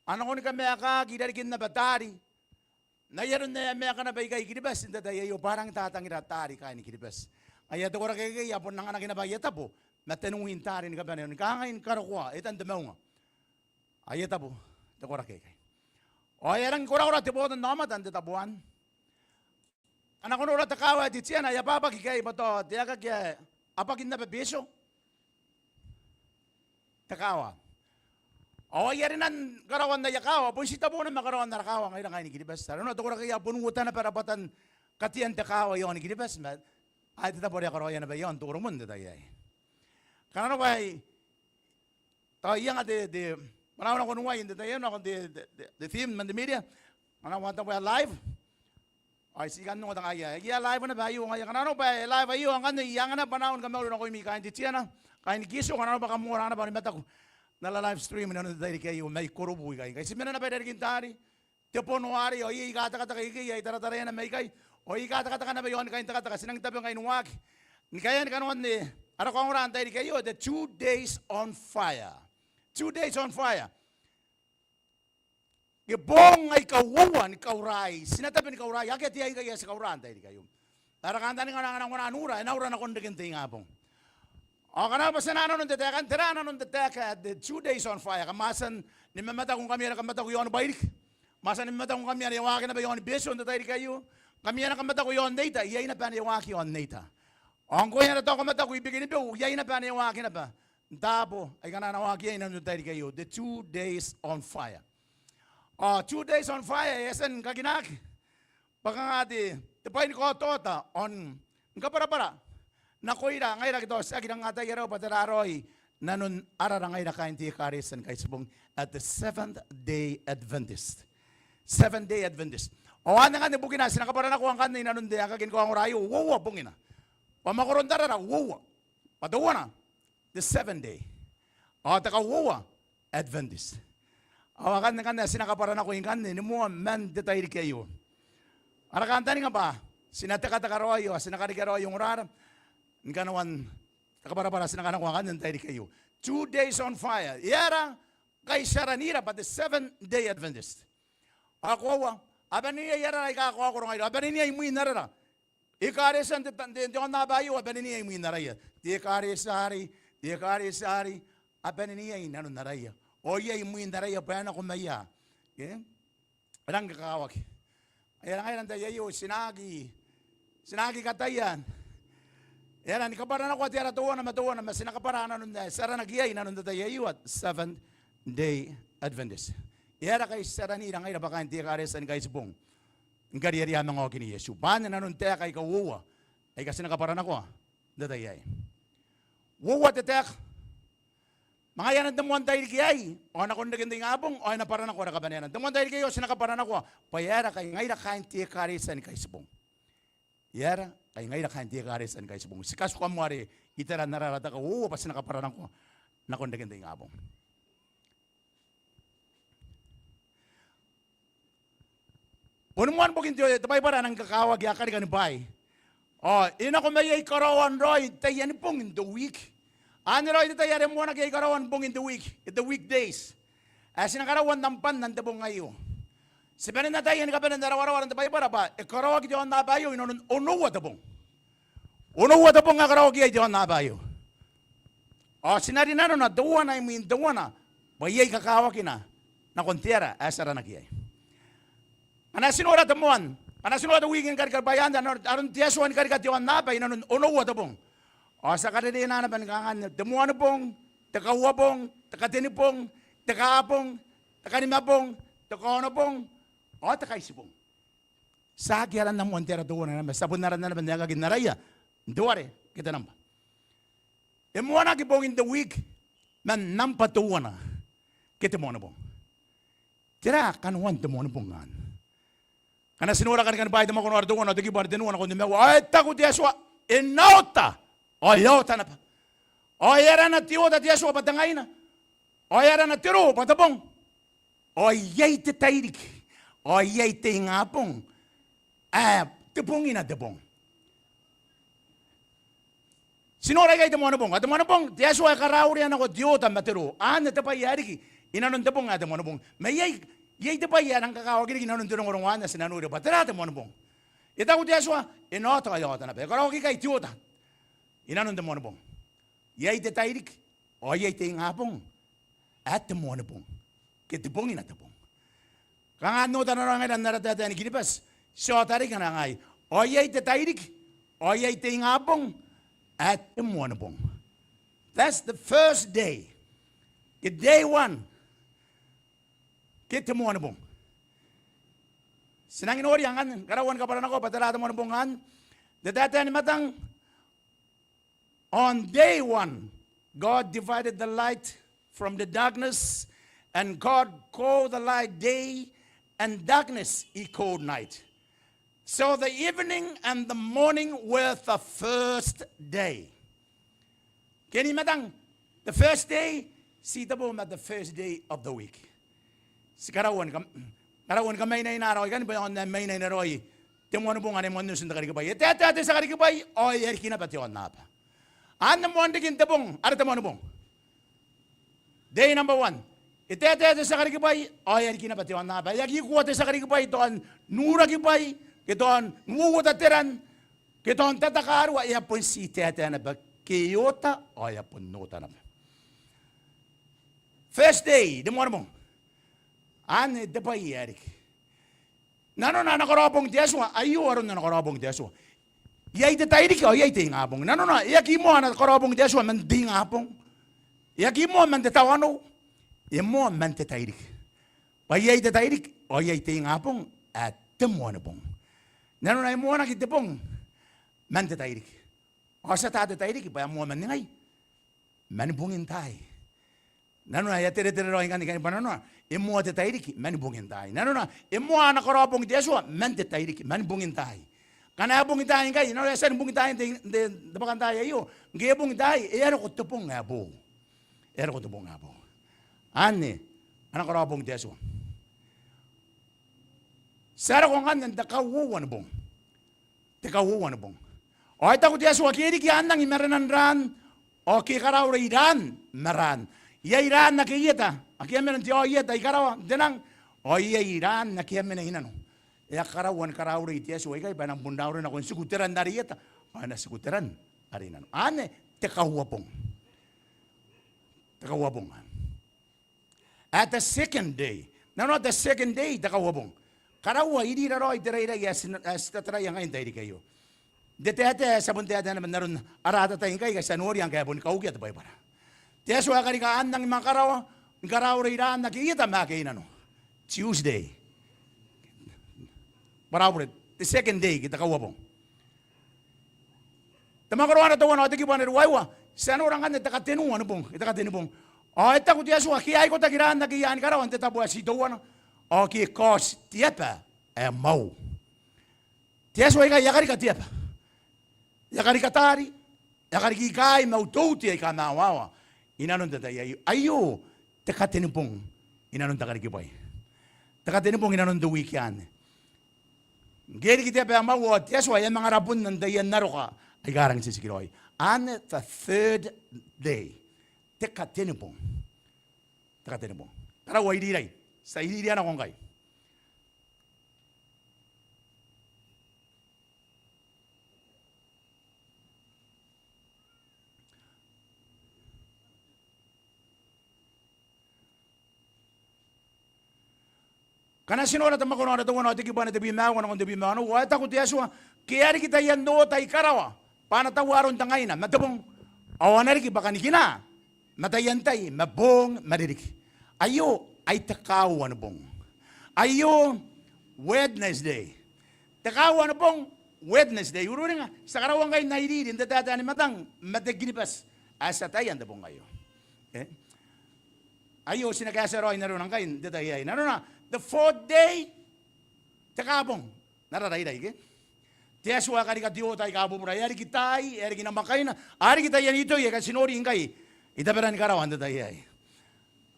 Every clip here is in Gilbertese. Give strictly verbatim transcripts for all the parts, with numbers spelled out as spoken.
a nako ni kamaekaki i rarikin naba taari. N ai aron ae a maeka naba ikai i Kiribati n te tai aio bwa a rangi n tatangira taari kaain Kiribati. Ngaia te koraki aikai a bon anganaki naba aia tabo ma teniwin taari ni kabane ni kangai ni karokoa etan te maunga. Aia tabo te koraki aikai. Ao e a rangi korakora te botannaomata n te tabo anne. Ngkana ko nora te kaawa ae Tetiana, e abwabwaki ikai bwa tao te aekaki ae abwakin naba Betio te kaawa. Ao ai arenan karaoan aia kaawa bon ti tabona ma karaoan ara kaawa ngaira kaain Kiribati. Are nanona te koraki aei a bon uota naba rabwatan katean te kaawa i aon Kiribati ma ae te tabo are a karaoia naba i aon Toromon n te tai aei. Ngkana arona bwa e tao I anga te, te, bwa N na nakon wai n te tai aio nakon te, te, te, te theme man te media. Ngkana arona bwa tao e live. Ao I ti kan ongo tangiraia. E live naba aio ngaia. Ngkana arona bwa e live aio ngkanne I anga naba bwanaau ni kamauri nakoimi kaain Tetiana, kaain Kiso, ngkana arona bwa kam ongora naba ni mataku n ara live stream inanon te tairiki aio mai Korobu ikai. Ngkai ti mena naba i rarikin taari te bono arei, ao iai aika tekateka ikekei ae I tarataraia naba ikai. Ao iai aika tekateka naba i aoni kaintekateka, ti nangi tabe ngkai ni waaki ni kaea ni kanoan ara kaongora n tairiki aio, the two days on fire. Two days on fire. Ke boong aika uoua ni kauraai, ti na tabe ni kauraai, akea te aeka ae ti kaura n tairiki aio. Ara kantaninga ngkana, ngkana, ngkana n ura, e na ura nakon reken te ingabong. Ao ngkana bwa ti na nanon te taeka, tera nanon te taeka, the two days on fire. Kam a tia ni mamataku ngkami ae kam mataku i aon Bairiki. Kam a tia ni mamataku ngkami ae waaki naba i aon Betio n te tairiki aio. Ngkami ae kam mataku i aon Neita, iai naba ae waaki i aon Neita. Ao ngkoe ae tao kam mataku i Bikenibeu, iai naba ae waaki naba n taabo aika a na waaki iai inanon te tairiki aio, the two days on fire. Ao two days on fire e a tia ni kakinaki bwa kanga te, te bwai ni kaotaota ao ni kabwarabwara nakoira ngaira ake tao ti aki rangi n ataia raoi bwa tera raoi nanon arara ngaira kaain te Ekaretia ni Kaitibong at the Seventh Day Adventist. Seventh Day Adventist. Ao anne ngkanne bukina ae ti na kabwaranakoa ngkanne inanon te aekaki ni kaongora aio, uoua bongina. Bwa mwakoron tarara uoua. Bwa teuana the Seventh Day. Ao te kauoua Adventist. Ao akanne ngkanne ae ti na kabwaranako ngkanne ni moa man te tairiki aio. Ara kantaninga bwa ti na tekateka raoi ao ti na karekea raoi ongorara ni kanoan te kabwarabwara ae ti na kanakoa ngkanne n tairiki aio. Two days on fire. E aera ngkai ti aranira bwa the Seventh Day Adventist? Ao koaua, a baneniai arara aika kakaokoro ngaira, a baneniai mwin arara. Ekaretia n te, te, te aonnaba aio a baneniai mwin araia. Te ekaretia arei, te ekaretia arei, a baneniai nanon araia. Ao iai mwin araia bwa e nako maia. Ke? E rangi kakawaki. Ae ngaira n tai aio ti na aki, ti na aki kataia. E aera ni kabwaranakoa te ara teuana ma teuana ma ti na kabwara nanon ae ti aranaki iai nanon te tai aio, Seventh Day Adventist. E aera ngkai ti aranira ngaira bwa kaain te Ekaretia ni Kaitibong ni kariaria manga okin Iesu? Bwa anne nanon taeka aika uoua aika ti na kabwaranakoa n te tai aei. Uoua te taeka. Ma ngaia anne n te moan tairiki aei ao nakon reken te ingabong ao e na bwaranako ara kabaneana n te moan tairiki aei ao ti na kabwaranakoa bwa e aera ngkai ngaira kaain te Ekaretia ni Kaitibong. E aera ngkai ngaira kaain te Ekaretia ni Kaitibong? Ti katikua moa are itera n ara ara taeka uoua bwa ti na kabwaranakoa nakon reken te ingabong. Boni moan bokin te, te Baibara ae nang kakawaki ae Karikani Bwaai. Ao e nako maiai karaoan raoi taiani bong in the week. Anne raoi te tai are moanaki iai karaoan bong in the week, in the weekdays. Ae ti na karaua n nambwan n te bong aio. Ti bane n ataia ni kabanen ara warawara n te Baibara bwa e karaoaki te aonnaba aio inanon onoua te bong. Onoua te bong ae karaoaki iai te aonnaba aio. Ao ti na rinanona teuana imwin teuana bwa iai kakawakina nakon te ara ae ti aranaki iai. Ngkana ti nora te moan, ngkana ti nora te wiki ni karikabwai anne, aron te Atua ni karika te aonnaba inanon onoua te bong. Ao ti a karerena naba ni kanganne te Moanibong, te Kauabong, te Katenibong, te Kaabong, te Kanimabong, te Kaonobong ao te Kaitibong. Ti a aki aranna moan te ara teuana naba, ti a bon aranna naba n aekakin araia n te ware ke te nambwa. E moanaki bong in the week man nambwa teuana ke te Moanibong. Tera kanoan te Moanibong anne? Ngkana ti nora Karikani Bwaai te mwakoro are teuana ao te kibu are tenua nakon te nimaua, ao e taku te Atua, e na ota. Ao e a ota naba. Ao e arana te ota te Atua bwa te ngaina. Ao e arana te roo bwa te bong. Ao iai te tairiki, ao iai te ingabong ae tebongina te bong. Ti nora ikai te Moanibong. Ao te Moanibong, te Atua e karaurea nako te ota ma te roo. Anne te bwai ae riki inanon te bong ae te Moanibong. Ma iai, iai te bwai ae rang kakawaki riki inanon te rongorongo anne ti na noria bwa tera te Moanibong. E taku te Atua, e na ota ao e a ota naba. E karaoaki ikai te ota inanon te Moanibong. Iai te tairiki ao iai te ingabong ae te Moanibong, ke te bongina te bong. Kanga n otana raoi ngaira n ara taetae ni Kiribati, ti a ota riki ngkana ngaia. Ao iai te tairiki ao iai te ingabong ae te Moanibong. That's the first day. Ke day one, ke te Moanibong. Ti nangi noria ngkanne, karaua ni kabwaranakoa bwa tera te Moanibong anne. Te taetae ni Matang, on day one, God divided the light from the darkness, and God called the light day, and darkness he called night. So the evening and the morning were the first day. Ke ni Matang, the first day, ti tebo ma the first day of the week. Ti karaua ni kam-, karaua ni kamainaina raoi ikanne bwa e aonga n mainaina raoi te Moanibong ane moan otin te karikibwai. E taetae te tia karikibwai ao e a riki naba te aonnaba. Anne moan rikin te bong are te Moanibong. Day number one. E taetae te tia karikibwai ao e a riki naba te aonnaba. E aki kua te tia karikibwai tao n uraki bwai, ke tao n uouota te ran, ke tao n tatakarua, e a bon ti taetae naba ke e ota ao e a bon ota naba. First day, te Moanibong. Anne te bwai ae riki. Nanona ana karaobong te Atua, aio aron ana karaobong te Atua. Iai te tairiki ao iai te ingabong. Nanona e aki moa ana karaobong te Atua man te ingabong. E aki moa man te tawanou. E moa man te tairiki. Bwa iai te tairiki ao iai te ingabong ae te Moanibong. Nanona e moanaki te bong man te tairiki. Ao ti ata te tairiki bwa e moa man ningai? Man bungin taai. Nanona e a teretere raoi ngkanne ikanne bwa nanona e moa te tairiki man bungin taai. Nanona e moa ana karaobong te Atua man te tairiki, man bungin taai. Ngkana e a bungitaai ngkai, nanona e a tia ni bungitaai n te, n te, n te bwakantaai aio. Ngke e bungitaai, e a roko te bong ae boou. E a roko te bong ae boou. Anne ana karaobong te Atua. Ti a roko ngkanne n te kauoua ni bong. Te kauoua ni bong. Ao e taku te Atua, ke e riki aan angi marenan raan, ao ke e karaurei raan ma raan. Iai raan ake i eta, ake a mena n te aoieta i karawa n te nang, ao iai raan ake a mena i nano. E a karaua ni karaurei te Atua ikai bwa e nang bon raure nakon tiku te ran are i eta ao e na tiku te ran are i nano. Anne te kauabong. Te kauabong. At the second day. Nanona the second day, te kauabong. Karaua irira raoi te rairai ae ti, ae ti tataraia ngkai n te tairiki aio. N te taetae ae ti a bon taetae naba n aron ara atatai ngkai, ae ti a noria ngkai e boni kaukia te Baibara. Te Atua e karika aan angi ma karawa, ni karaurei raan ake i eta ma ake i nano. Tuesday. Bwa ra bure, the second day, ke te kauabong. Te mwakoro ae teuana ao te kibu ae ruaiwa, ti a nora ngkanne te katenua ni bong, te katenibong. Ao e taku te Atua, ke a ikotaki raan ake i aan karawa n te tabo ae ti teuana, ao ke e kaoti te aba ae mwauu. Te Atua ikai e a karika te aba. E a karika taari, e a kariki kaai ma uteute aika mwawawa i nanon te tai aio. Aio te katenibong i nanon te karikibwai. Te katenibong i nanon te wiki anne. Ngke e riki te aba ae mwauu ao te Atua e a manga rabunna n taian aroka aika rangi n titiraki raoi. Anne the third day. Te katenibong. Te katenibong. Karaua irirai. Ti a iriria nako ngkai. Ngkana ti nora te mwakoro ae teuana ao te kibu ae tebwi ma aua nakon tebwi ma onoua, ao e taku te Atua, ke a riki taian oota i karawa, bwa a na taua aron te ngaina ma te bong, ao a na riki bwa kanikina ma taian tai ma boong ma ririki. Aio ai te kaaua ni bong. Aio Wednesday. Te kaaua ni bong, Wednesday. Uringa, ti a karaua ngkai n airiri n te taetae ni matang ma te Kiribati ae ti ataia n te bong aio. E? Aio ti na kaetia raoi n arona ngkai n te tai aei. Nanona, the fourth day, te kaabong n ara rairai, ke? Te Atua e karika te oota aika bubura, e a riki taai, e a riki namwakaina, a riki taian itoi aika ti nori ngkai i taberan karawa n te tai aei.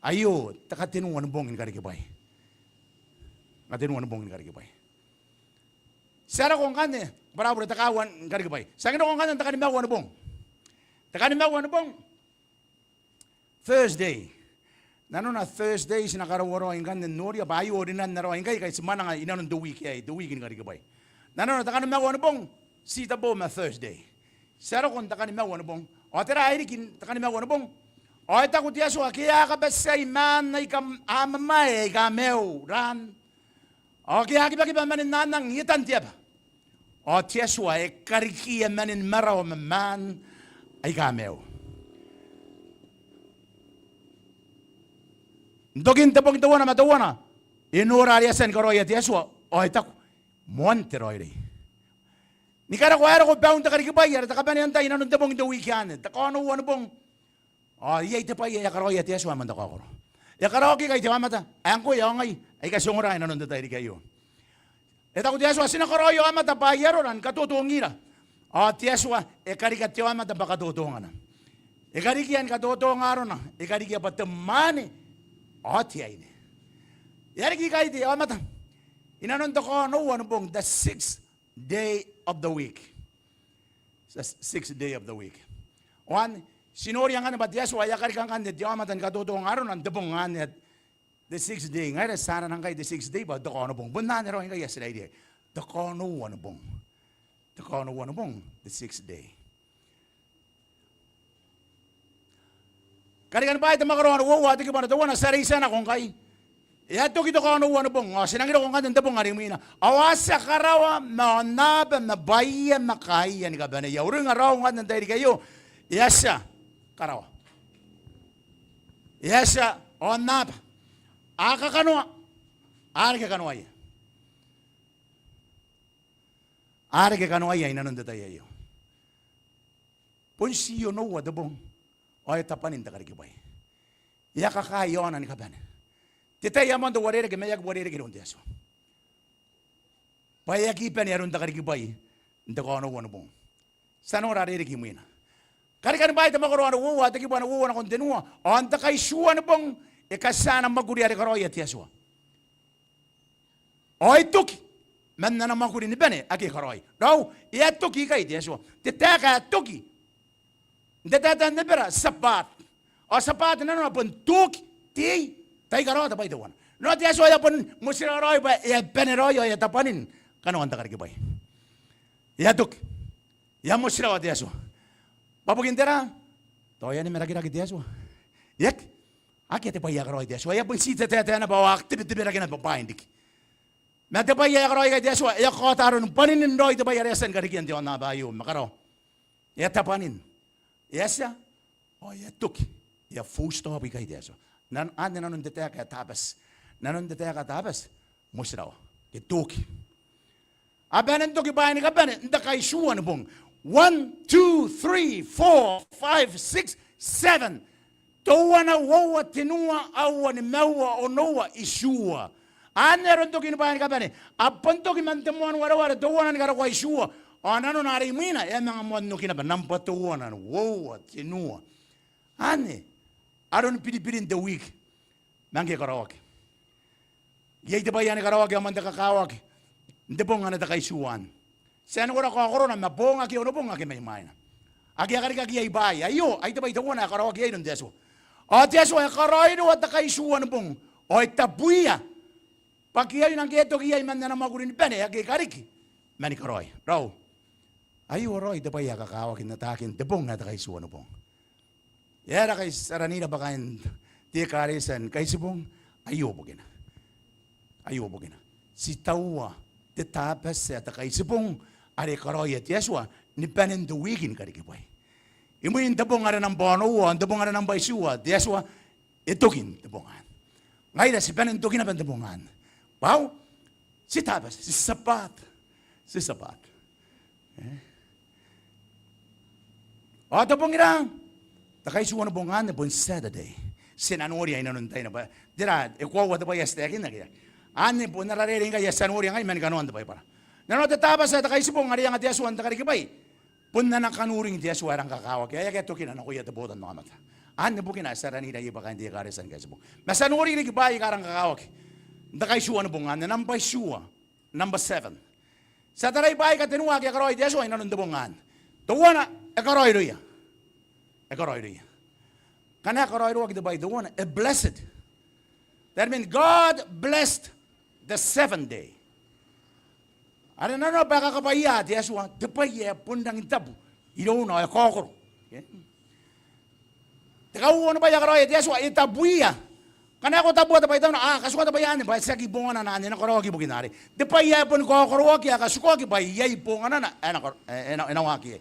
Aio te katenua ni bong ni karikibwai. Katenua ni bong ni karikibwai. Ti a roko ngkanne, bwa ra bure, te kaaua ni karikibwai. Ti a nako ngkanne n te kanimaua ni bong. Te kanimaua ni bong. Thursday. Nanona Thursday ti na karaua raoi ngkanne n noria bwa aio rinan raoi ngkai, ngkai ti mwananga inanon te week aei, te week ni karikibwai. Nanona te kanimaua ni bong, ti tabo ma Thursday. Ti a roko n te kanimaua ni bong. Ao tera ae riki n te kanimaua ni bong? Ao e taku te Atua, ke a kabatiai maan aika a mamae aika maiu raan, ao ke a kibakiba manin anang i etan te aba, ao te Atua e karikia manin marawa ma maan aika maiu. N tokin te bong teuana ma teuana e nora are e a tia ni karaoia te Atua, ao e taku, moan te raoiroi. Ni karako ae roko baun te karikibwai are te kabanea n tai inanon te bong n te wiki anne, te kaonoua ni bong. Ao iai te bwai ae e a karaoia te Atua ae moan te kaokoro. E a karaoaki ikai te aomata ae ngkoe ao ngai aika ti ongora inanon te tairiki aio. E taku te Atua, ti na karaoi aomata bwaai arora ni katotongira. Ao te Atua e karika te aomata bwa katotongana. E karikia ni katotonga arona, e karikia bwa te mwaane ao te aine. E a riki ikai te aomata inanon te kaonoua ni bong, the sixth day of the week. The sixth day of the week. Ao ti noria ngkanne bwa te Atua e a karika ngkanne te aomata ni katotonga arona n te bong anne, the sixth day. Ngaira ti a anaa ngkai the sixth day bwa te kaonobong. Bon anne raoi ngkai ae ti rairia, te kaonoua ni bong. Te kaonoua ni bong, the sixth day. Karikani Bwaai te mwakoro ae uoua ao te kibu ae teuana, ti a reitia nako ngkai. E a toki te kaonoua ni bong, ao ti nangi roko ngkanne n te bong are imwina. Ao a tia karawa ma aonnaba ma bwaia ma kaaia ni kabaneia. Uringa raou ngkanne n te tairiki aio, e a tia karawa, e a tia aonnaba. A kakanoa, a reke kanoaia. A reke kanoaia inanon te tai aio. Bon ti onoua te bong ao e tabwanin te karikibwai. E a kakaai aona ni kabane. Te tai ae moan te uarereke ma e aki uarereke iroun te Atua. Bwa e aki bane aron te karikibwai n te kaonoua ni bong. Ti a nora are e riki imwina. Karikani Bwaai te mwakoro ae uoua ao te kibu ae uoua nakon tenua. Ao n te kaitiua ni bong e katia ana mwakuri are karaoia te Atua. Ao e toki man ana mwakuri ni bane ake e karaoi. Raou, e a toki ikai te Atua. Te taeka ae toki n te taetae n Ebera, Sabbath. Ao Sabbath nanona bon toki, tei, tai karaoa te bwai teuana. Nanona te Atua e a bon motirawa raoi bwa e a bane raoi ao e a tabwanin kanoan te karikibwai. E a toki. E a motirawa te Atua. Bwa bukin tera? Tao e a nimarakirake te Atua? E aki. Akea te bwai ae karaoi te Atua. E a bon ti te taetae naba ao a tebeteberake naba bwaai n riki. Ma te bwai ae karaoi ikai te Atua, e a kaota aroni bwaninin raoi te bwai are e a tia ni karekea n te aonnaba aio ma karawa. E a tabwanin. E a tia ao e a toki. E a full stop ikai te Atua. Nanon, anne nanon te taeka ae Tabati. Nanon te taeka ae Tabati, motirawa ke toki. A bane n toki bwaai ni kabane n te kaitiua ni bong. One, two, three, four, five, six, seven. Teuana, uoua, tenua, aua, nimaua, onoua, itiua. Anne aron tokin bwaai ni kabane. A bon toki man te moan wareware teuana ni karokoa itiua. Ao nanona are imwina e a manga moan oki naba, nambwa teuana, uoua, tenua. Anne aron biribirin te wiki. Ma ngke e karaoaki, iai te bwai anne karaoaki ao moan te kakawaki n te bong anne te kaitiua anne. Ti a nora kaokorona ma bong ake onobong ake mai mwaina. Ake a karikaki iai bwaai. Aio, ai te bwai teuana ae karaoaki iai iroun te Atua. Ao te Atua e karaoiroa te kaitiua ni bong ao e tabuia. Bwa ke e a ina ngke e toki iai man ana mwakuri ni bane ake e kariki mani karaoi. Raou, aio raoi te bwai ae kakawaki n ataakin te bong ae te kaitiua ni bong. E aera ngkai ti aranira bwa kaain te ekaretia ni Kaitibong? Aio bukina. Aio bukina. Ti taua te Tabati ae te Kaitibong are karaoia te Atua ni banen te wiki ni karikibwai. Imwin te bong are nambwa onoua ao n te bong are nambwa itiua, te Atua e toki n te bong anne. Ngaira ti bane n toki naba n te bong anne. Bwa ti Tabati, ti Sabbath. Ti Sabbath. E? Ao te bong ira? Te kaitiua ni bong anne bon Saturday. Ti na noria inanon taina bwa tera, e koaua te bwai ae ti taekinna ke e aki. Anne bon ara reirei ngkai ae ti a noria ngai mani kanoan te Baibara. Nanona te Tabati ae te Kaitibong are e anga te Atua n te karikibwai, bon ana kanuring te Atua ae rang kakawaki, ae akea tokina nakoia te botannaomata. Anne bukina ae ti aranira iai bwa kaain te ekaretia ni Kaitibong. Ma ti a nori riki bwaai aika rang kakawaki n te kaitiua ni bong anne, nambwa itiua, number seven. Ti a tarai bwaai aika tenua ake e karaoi te Atua inanon te bong anne. Teuana, e karaoiroia. E karaoiroia. Ngkana e karaoiroaki te bwai teuana, e blessed. That means God blessed the seventh day. Are nanona bwa e kakabwaia te Atua, te bwai ae bon rangi n tabu irouna ao e kaokoro. Okay? Te kauoua ni bwai ae karaoia te Atua, e tabuia. Ngkana ko tabua te bwai, tauna, a, katukua te bwai anne bwa tiaki bonganana anne e na karaoaki ibukina are. Te bwai ae boni kaokoroaki ae katukaki bwa iai bonganana ae e na karo-, e, e na, e na waaki.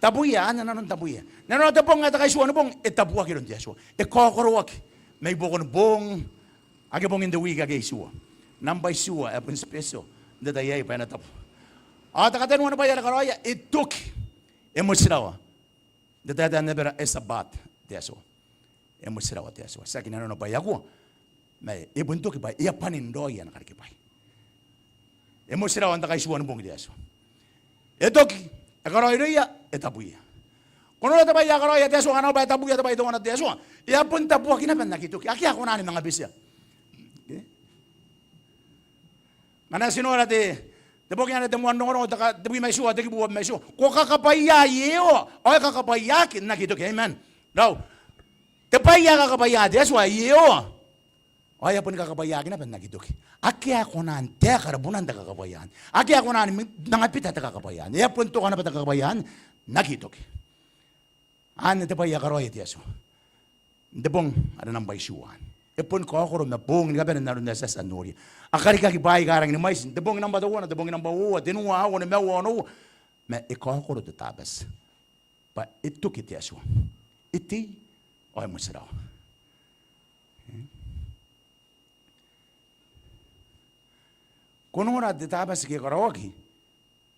Tabuia, anne nanon tabuia. Nanona te bong ae te kaitiua ni bong e tabuaki iroun te Atua. E kaokoroaki mai buakon bong ake bongin te wiki ake itiua. Nambwa itiua ae bon special n te tai aei bwa e na tabu. Ao te katenua ni bwai are karaoia, e toki, e motirawa. N te taetae n Ebera, e Sabbath te Atua. E motirawa te Atua. Tiaki nanona bwa e akua, ma e bon toki bwa e a bane n raoi ana karikibwai. E motirawa n te kaitiua ni bong te Atua. E toki, e karaoi irouia, e tabuia. Ko nora te bwai ae karaoia te Atua, ngkana bwa e tabuia te bwai teuana te Atua, e a bon tabuaki naba n aki toki. Akea ae kona ni manga betia. Okay? Ngkana ti nora te, te boki anne, te moan rongorongo, te ka-, tebwi ma itiua, te kibu uabwi ma itiua. Ko kakabwaia Iehova, ao e kakabwaiaaki n aki toki. Amen. Raou. Te bwai ae kakabwaia te Atua Iehova, ao e a boni kakabwaiaaki naba n aki toki. Akea ae kona n taeka rabunan te kakabwaia anne. Akea ae kona ni manga bita te kakabwaia anne. E a bon toka naba te kakabwaia anne n aki toki. Anne te bwai ae karaoia te Atua n te bong are nambwa itiua anne. E boni kaokoro ma bong ni kabane n aron ae ti a tia n noria. A karikaki bwaai aika rangi ni mwaiti n te bong nambwa teuana, te bong nambwa uoua, tenua, aua, nimaua, onoua. Ma e kaokoro te Tabati bwa e toki te Atua, e tei, ao e motirawa. Ko nora te Tabati ke e karaoaki,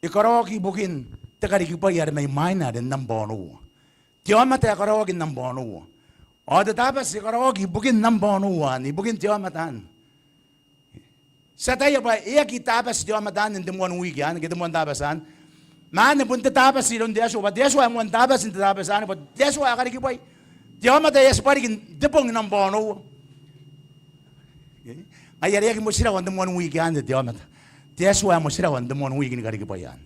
e karaoaki ibukin te karikibwai are mai mwaina are nambwa onoua. Te aomata e karaoaki nambwa onoua. Ao te Tabati e karaoaki ibukin nambwa onoua anne, ibukin te aomata anne. Ti ataia bwa e aki Tabati te aomata anne n te moan wiki anne, ke te moan Tabati anne. Ma anne bon te Tabati iroun te Atua, bwa te Atua ae moan Tabati n te Tabati anne, bwa te Atua ae karikibwai. Te aomata e a tibwa riki n te bong nambwa onoua. Okay? Ngaia are e aki motirawa n te moan wiki anne te aomata. Te Atua ae motirawa n te moan wiki ni karikibwai anne.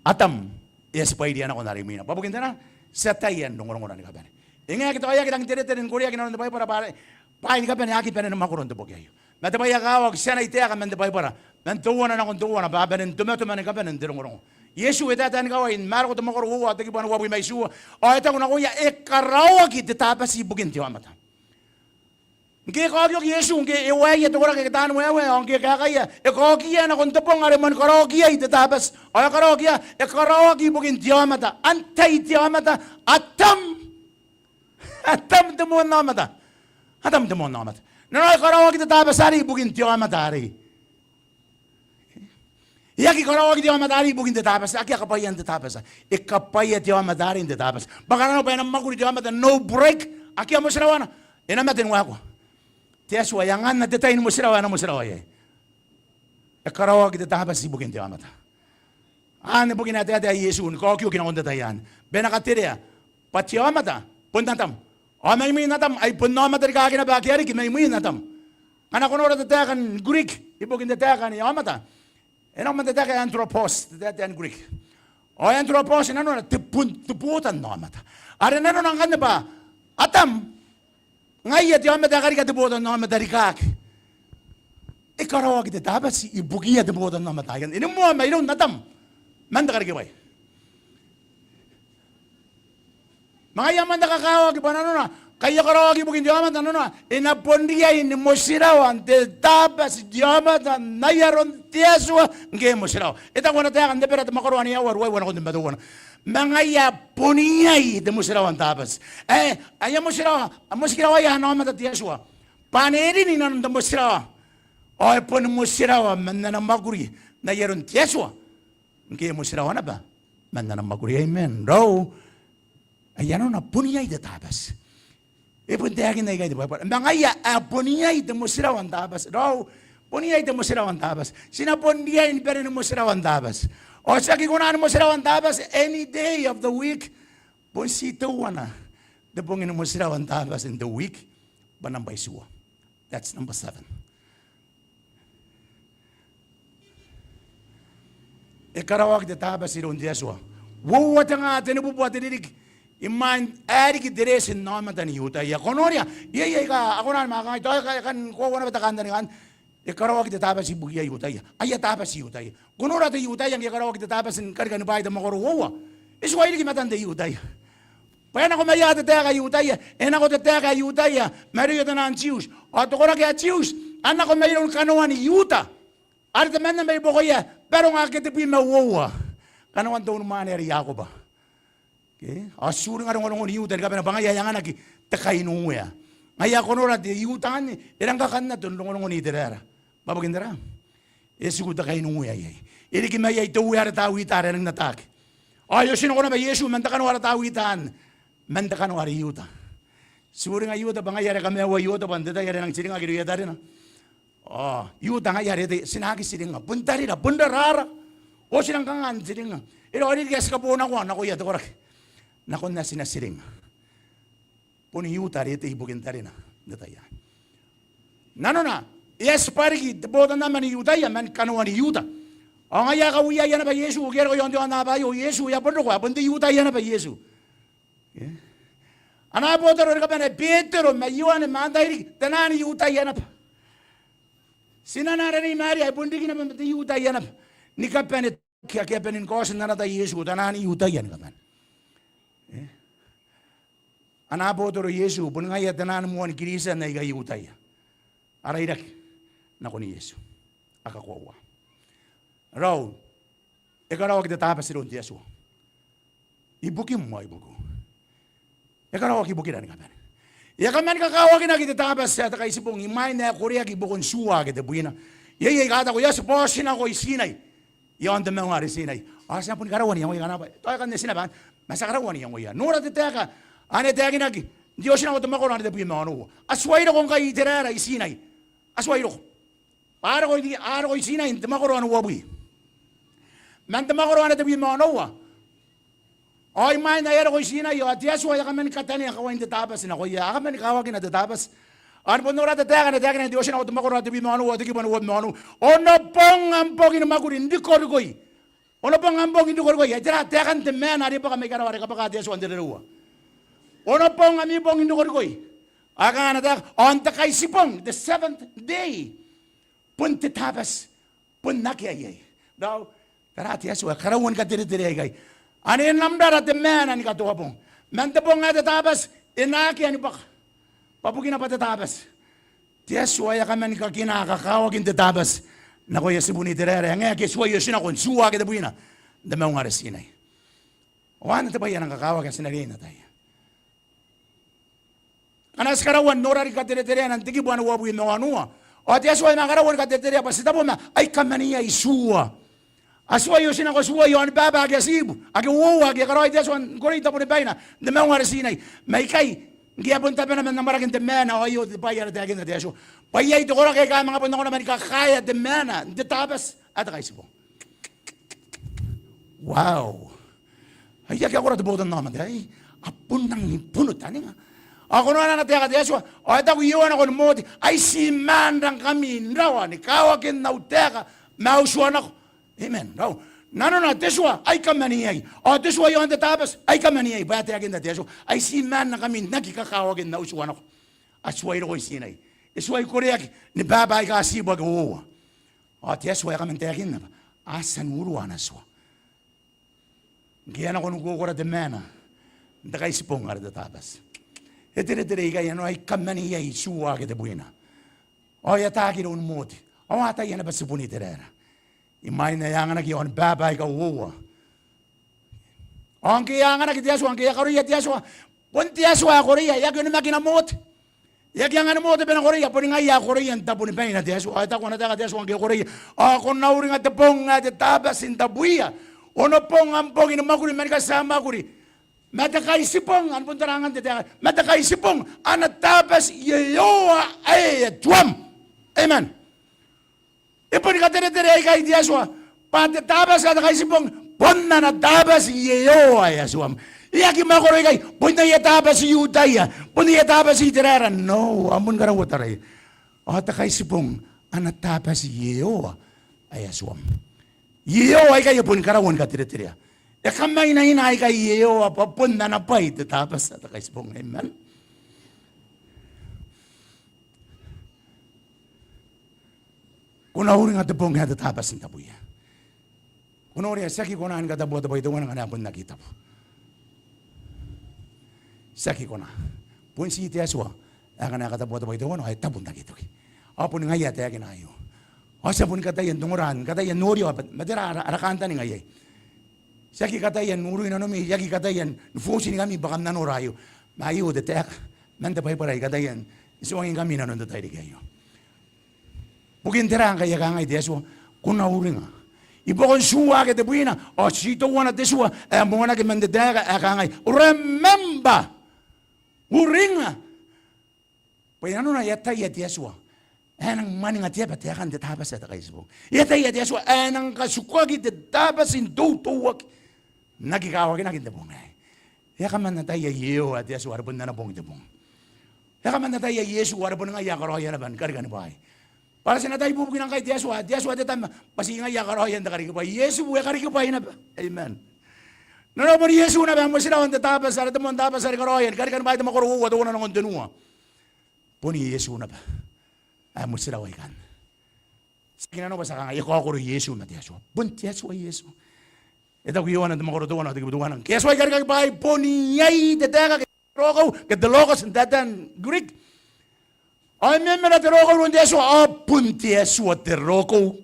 Atam e a tibwairiia nako n are imwina. Bwa bukin tera? Ti ataia n rongorongona ni kabane. E ngae ngke tao e aki rangi n teretere ni koreaki nanon te Baibara bwa are bwaai ni kabane a aki bane ni mwakoro n te boki aio. Ma te bwai ae kakawaki, ti a na taeka man te Baibara, man teuana nakon teuana, bwa a bane n tomatoma ni kabane n te rongorongo. Iesu e taetae ni kawai n Mareko te mwakoro uoua, te kibu uabwi ma itiua, ao e taku nakoia, e karaoaki te Tabati ibukin te aomata. Ngke e kaokioki Iesu, ngke e waeia te koraki ake taan waewae, ao ngke e kaekaia, e kaokiia nakon te bong are mani karaoaki iai te Tabati. Ao e karaoaki, e karaoaki ibukin te aomata. Antai te aomata? Atam. Atam te moan aomata. Atam te moan aomata. Nanona e karaoaki te Tabati arei ibukin te aomata arei. E aki karaoaki te aomata arei ibukin te Tabati. Akea kabwaian te Tabati. E kabwaia te aomata arei n te Tabati. Bwa ngkana bwa e na mwakuri te aomata no break, akea motirawana, e na mate ni waekoa. Te Atua e anganna te tai ni motirawa ae e na motirawa iai. E karaoaki te Tabati ibukin te aomata. Anne bukina ae taetae Iesu ni kaokioki nakon te tai anne, bwa e na katerea bwa te aomata bon Atam. Ao mai mwin Atam, ai bon aomata rikaaki naba ake a riki mai mwin Atam. Ngkana ko nora te taeka ni Greek ibukin te taeka ni aomata, e nako man te taeka anthropos, te taeka ni Greek. Ao anthropos nanona te bon, te botan aomata. Are nanona ngkanne bwa Atam, ngaia te aomata ae karika te botannaomata rikaaki. E karaoaki te Tabati ibukiia te botannaomata aikai. E moa mairoun Atam man te karikibwai. Ma ngaia man te kakawaki bwa nanona, ngkai e karaoaki ibukin te aomata, nanona e na bon riai ni motirawa n te Tabati te aomata n ai aron te Atua ngke e motirawa. E taku ana taeka n Ebera te mwakoro ae aua, ruaiwa nakon te tebwi ma teuana. Ma ngaia bon iai te motirawa n Tabati. E, aia motirawa, a motikirawaia ana aomata te Atua bwa ane e rin inanon te motirawa, ao e boni motirawa man ana mwakuri n ai aron te Atua ngke e motirawa naba man ana mwakuri. Amen. Raou, aia nanona bon iai te Tabati. E bon taekinna ikai te Baibara. Ma ngaia ae bon iai te motirawa n Tabati. Raou, bon iai te motirawa n Tabati. Ti na bon riai ni bane ni motirawa n Tabati. Ao ti aki kona ni motirawa n Tabati any day of the week. Bon ti teuana te bong ni motirawa n Tabati in the week, bwa nambwa itiua. That's number seven. E karaoaki te Tabati iroun te Atua. Uoua te nga tenibubua te ririki Imwain ae riki te reeti n aomata ni Iutaia. Ko noria, iai aika a kona ni manga kangai, tao e kan koaua naba te kantaninga anne, e karaoaki te Tabati ibukia I-Iutaia. Aia Tabati I-Iutaia. Ko nora te I-Iutaia ngke e karaoaki te Tabati ni karika ni bwaai te mwakoro uoua. E tuai riki i matan te I-Iutaia. Bwa e nako maia te taeka ae I-Iutaia, e nako te taeka ae I-Iutaia mairouia te naan Tiuti. Ao te koraki ae Tiuti a nako mairoun kanoan I-Iuta, are temanna mai buakoia baronga ake tebwi ma uoua, kanoan te unimwaane are Iakoba. Ke? Ao ti uringa rongorongon I-Iuta ni kabane bwa ngaia ae anganaki te Kainiuea. Ngaia ko nora te I-Iuta anne, e rang kakannato n rongorongon Iteraera. Bwa bukin tera? E tiku te Kainiuea iai. E riki maiai te Uea are Tawita are e nang ataaki. Ao e otinako naba Iesu man te kanoa are Tawita anne, man te kanoa are Iuta. Ti uringa Iuta bwa ngaia are kamaiua Iuta bwa n te tai are e nang tiringaki irouia tarina. Ao Iuta ngaia are e tei, ti na aki tiringnga. Bon tarira, bon raraara. Ao ti nang kanga n tiringnga? E raoiroi riki ae ti kabonakoa nakoia te koraki. Nakon ae ti na tiringnga. Bon Iuta are e tei ibukin tarina n te tai anne. Nanona, e a tibwa riki te botannaomata ni Iutaia man kanoan Iuta. Ao ngaia e kawiaia naba Iesu, ke e roko i aon te aonnaba aio Iesu, e a bon roko, e a bon te I-Iutaia naba Iesu. Ke? Ana abotoro ni kabane Betero ma Ioane ma Antai riki, te naan I-Iutaia naba. Tinana are Nei Maria e bon riki naba ma te I-Iutaia naba. Ni kabane, ke, ke a bane ni kaoti n ana tai Iesu, te naan I-Iutaia ni kabane. E? Ana abotoro Iesu, bon ngaia te naan moan Kristian aika I-Iutaia. A rairaki nakon Iesu. A kakoaua. Raou, e karaoaki te Tabati iroun te Atua. Ibukim ao ibukiu. E karaoaki ibukira ni kabane. E a kaman kakawakinaki te Tabati ae te Kaitibong imwain ae koreaki i buakon tua ake tebwina. Iai aika taku, e a tibwa otinako i Tinai. I aon te maunga are Tinai. Ao ti na boni karaua n iangoia ngkana bwa tao e kan otinako bwa, ma ti a karaua n iangoia. Nora te taeka ane e taekinaki n te otinako te mwakoro ane tebwi ma onoua. A tuai roko ngkai Iteraera i Tinai. A tuai roko. Bwa a roko i, a roko i Tinai n te mwakoro ane uabwi. Man te mwakoro ane tebwi ma onoua. Ao imwain ae a roko i Tinai ao te Atua e a kaman katanea kawain te Tabati nakoia. A kaman kawakina te Tabati. Ao ni bon nora te taeka ane e taekinaki n te otinako te mwakoro ane tebwi ma onoua, te kibu ane uabwi ma onoua. Onobong am bong ni mwakuri n rikorikoi. Onobong am bong n rikorikoi. Ai tera taekan te maana are e bwaka mai karawa are kabwaka te Atua n te rereua. Onobong ami bong n rikorikoi. Ao e kangai ana taeka, ao n te Kaitibong, the seventh day, bon te Tabati, bon akea iai. Raou, tara te Atua e karaua ni katereterea ikai. Ane e na mrara te maana ni katoa bong. Man te bong ae te Tabati e na akea ni bwaka. Bwa bukina bwa te Tabati. Te Atua e a kaman kakina kakawakin te Tabati nakoia tibun Iteraera ae ngae ngke e tuai otinako n tua ake tebwina n te maunga are Tinai. Ao anne te bwai ae nang kakawaki ae ti na riai n ataia. Ngkana ti karaua n nora riki kateretereana n te kibu ane uabwi ma onoua, ao te Atua e na karaua ni katereterea bwa ti tabo ma aika mwaneia i tua. A tuai otinako tua i aoni baba ake a tibu, ake uoua ake e karaoi te Atua n korei n tabonibaina n te maunga are Tinai. Ma ikai ngke e a bon tabena man amwarake n te maana, ao aio te bwai are taekinna te Atua. Bwa iai te koraki aika a manga bon nako naba ni kakaea te maana n te Tabati ae te Kaitibong. Wow. Ai akea kora te botannaomata aei. A bon rangi ni bunotaninga. Ao ko nora ana taeka te Atua. Ao e taku Iehova nakon Mote, ai ti maan rangkami n rawa ni kawakin au taeka ma au tua nako. Amen. Raou. Nanona te tua aika mwaneia. Ao te tua i aon te Tabati aika mwaneia. Bwa e taekinna te Atua, ai ti maan rangkami n aki kakawakin au tua nako. A tuai roko i Tinai. E tuai koreaki ni baba aika a tibu ake uoua. Ao te Atua e a kaman taekinna bwa a tia n urua ana tua. Ngke e a nako n ukokora te maana n te Kaitibong are te Tabati, e teretere ikai, e nora aika mwaneia i tua ake tebwina. Ao e ataaki iroun Mote. Ao a ataia naba tibun Iteraera. Imwain ae a anganaki aoni baba aika uoua. Ao ngke e a anganaki te Atua, ngke e a karoia te Atua, bon te Atua ae koreia, e aki onimakina Mote. E aki angan Mote bwa e na koreia, boni ngaia ae koreia n tabonibaina te Atua. Ao e taku ana taeka te Atua ngke e koreia, ao ko na uringa te bong ae te Tabati n tabwiia. Onobong am bong ni mwakuri ma ni katia mwakuri. Ma te Kaitibong, ane bon tara angan te taeka, ma te Kaitibong ana Tabati Iehova ae Atuam. Amen. E boni katereterea ikai te Atua bwa te Tabati ae te Kaitibong bon ana Tabati Iehova ae Atuam. E aki mwakoro ikai bon aia Tabati I-Iutaia, bon aia Tabati Iteraera. No, a bon karaua taraia. Ao te Kaitibong ana Tabati Iehova ae Atuam. Iehova aikai e boni karaua ni katereterea. E kamainaina aikai Iehova bwa bon ana bwai te Tabati, te kaitibong. Amen. Ko na uringa te bong ae te Tabati n tabuia. Ko noria, ti aki kona ni katabu te bwai teuana ngkana e bon aki tabu. Ti aki kona. Bon ti te Atua ae ngkana e katabu te bwai teuana ao e tabu n aki toki. Ao bon ngaia ae taekina aio. Ao ti a bon kataia n ongora, kataia n noria bwa ma tera ara, ara kantaninga iai. Ti aki kataia n urui nanomi, ti aki kataia ni force-ingkami bwa kam na nora aio. Ma aio te taeka man te Baibara ae I kataia n tuangingkami inanon te tairiki aio. Bukin tera ngkai e kangai te Atua, ko na uringa? I buakon tua ake tebwina, ao ti teuana te tua ae moanaki man te taeka ae kangai, remember, uringa. Bwa i nanona e ataia te Atua ae e nang mwaninga te aba taekan te Tabati, te kaitibong. E ataia te Atua ae e nang katukaki te Tabati n toutouaki n aki kawakinaki n te bong aei. E a kaman ataia Iehova te Atua are bon ana bong te bong. E a kaman ataia Iesu are bon ngaia ae karaoia naba ni karikani bwaai. Bwa ti na tai bubukina ngkai te Atua, te Atua te Tama, bwa ti ngaia ae karaoia n te karikibwai. Iesu e karikibwai naba. Amen. Nanona bon Iesu naba ae motirawa n te Tabati, are te moan Tabati are karaoia ni karikani bwaai te mwakoro uoua, teuana nakon tenua. Bon Iesu naba ae motirawa ikanne. Ti aki nanona bwa ti a kangai e kaokoro Iesu ma te Atua. Bon te Atua Iesu. E taku Ioane te mwakoro teuana, te kibu teuana, ngke e tuai karikaki bwaai, bon iai te taeka ke te roko, ke te logos n taetae n Greek. Ao e memena te roko iroun te Atua, ao bon te Atua te roko.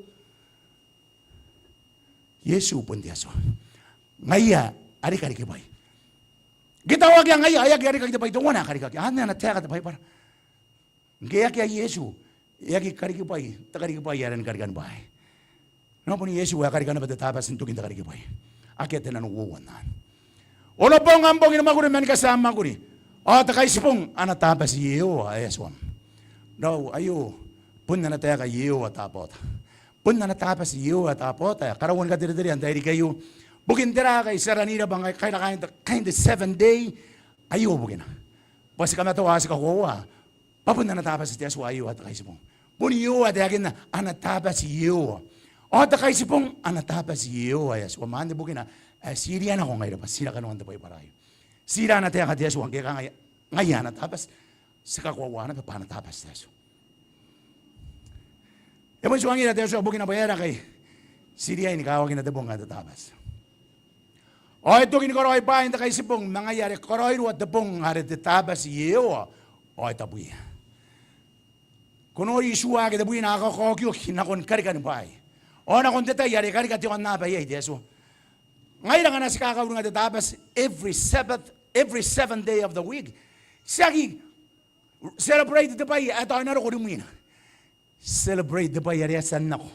Iesu bon te Atua. Ngaia are karikibwai. Ngke tao akea ngaia, ao e aki karikaki te bwai teuana ae karikaki. Anne ana taeka te Baibara. Ngke e akea Iesu, e aki karikibwai te karikibwai are ni karikani bwaai. Nanona bon Iesu ae karika naba te Tabati n tokin te karikibwai. Akea te nanououa n anne. Onobong am bong ni mwakuri ma ni katia am mwakuri, ao te kaitibong ana Tabati Iehova ae Atuam. Raou, aio bon ana taeka Iehova Tabaota. Bon ana Tabati Iehova Tabaota ae karaua ni katereterea n tairiki aio. Bukin tera ngkai ti aranira bwa ngkai kaira kaain te, kaain te seven day? Aio bukina. Bwa ti kamatoa, ti kakoaua bwa bon ana Tabati te Atua Iehova te kaitibong. Bon Iehova ae taekinna ana Tabati Iehova. Ao te kaitibong ana Tabati Iehova ae Atuam. Anne bukina ae ti iria nako ngaira bwa ti na kanoan te Baibara aio. Ti iria ana taeka te Atua ngke e kangai ngaia ana Tabati. Ti kakoaua naba bwa ana Tabati te Atua. E bon tuangira te Atua bukina bwa e aera ngkai ti riai ni kawakina te bong ae te Tabati. Ao e toki ni karaoi bwaai n te kaitibong ma ngaia are karaoirua te bong are te Tabati Iehova, ao e tabuia. Ko nori tua ake tebwina a kakaokioki nakon karikani bwaai. Ao nakon te tai are e karika te aonnaba iai te Atua. Ngaira ngkana ti kakauringa te Tabati every Sabbath, every seventh day of the week, ti aki celebrate te bwai ae tao e na roko rimwina. Celebrate te bwai are e a tia n nako,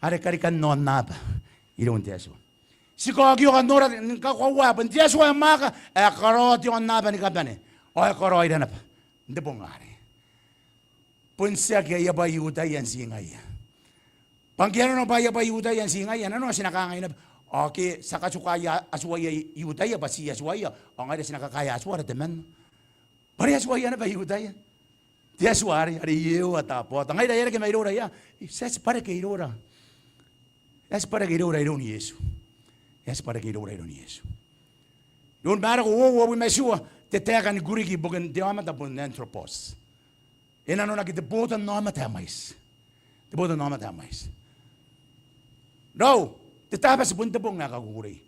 are karikan aonnaba iroun te Atua. Ti kaokioka n nora ni kakoaua bwa te Atua ae mwaaka ae karaoa te aonnaba ni kabane, ao e karaoira naba n te bong arei. Bon tiaki aia bwai I-Iutaia n tii ngaia. Bwa ngke arona bwa aia bwai I-Iutaia n tii ngaia, nanona ti na kangai naba, ao ke ti a katuka aia Atua I-Iutaia bwa tii Atuaia, ao ngaira ti na kakaea Atua ara temanna bwa are Atuaia naba I-Iutaia. Te Atua arei, are Iehova Tabaota. Ngaira e a reke mairoura ia, e a tibwa reke iroura. E a tibwa reke iroura iroun Iesu. E a tibwa reke iroura iroun Iesu. Iroun Mareko uoua, uabwi ma itiua, te taeka ni Kuriki ibukin te aomata bon anthropos. E nanonaki te botannaomata ae mwaiti. Te botannaomata ae mwaiti. Raou, te Tabati bon te bong ae kakukurei.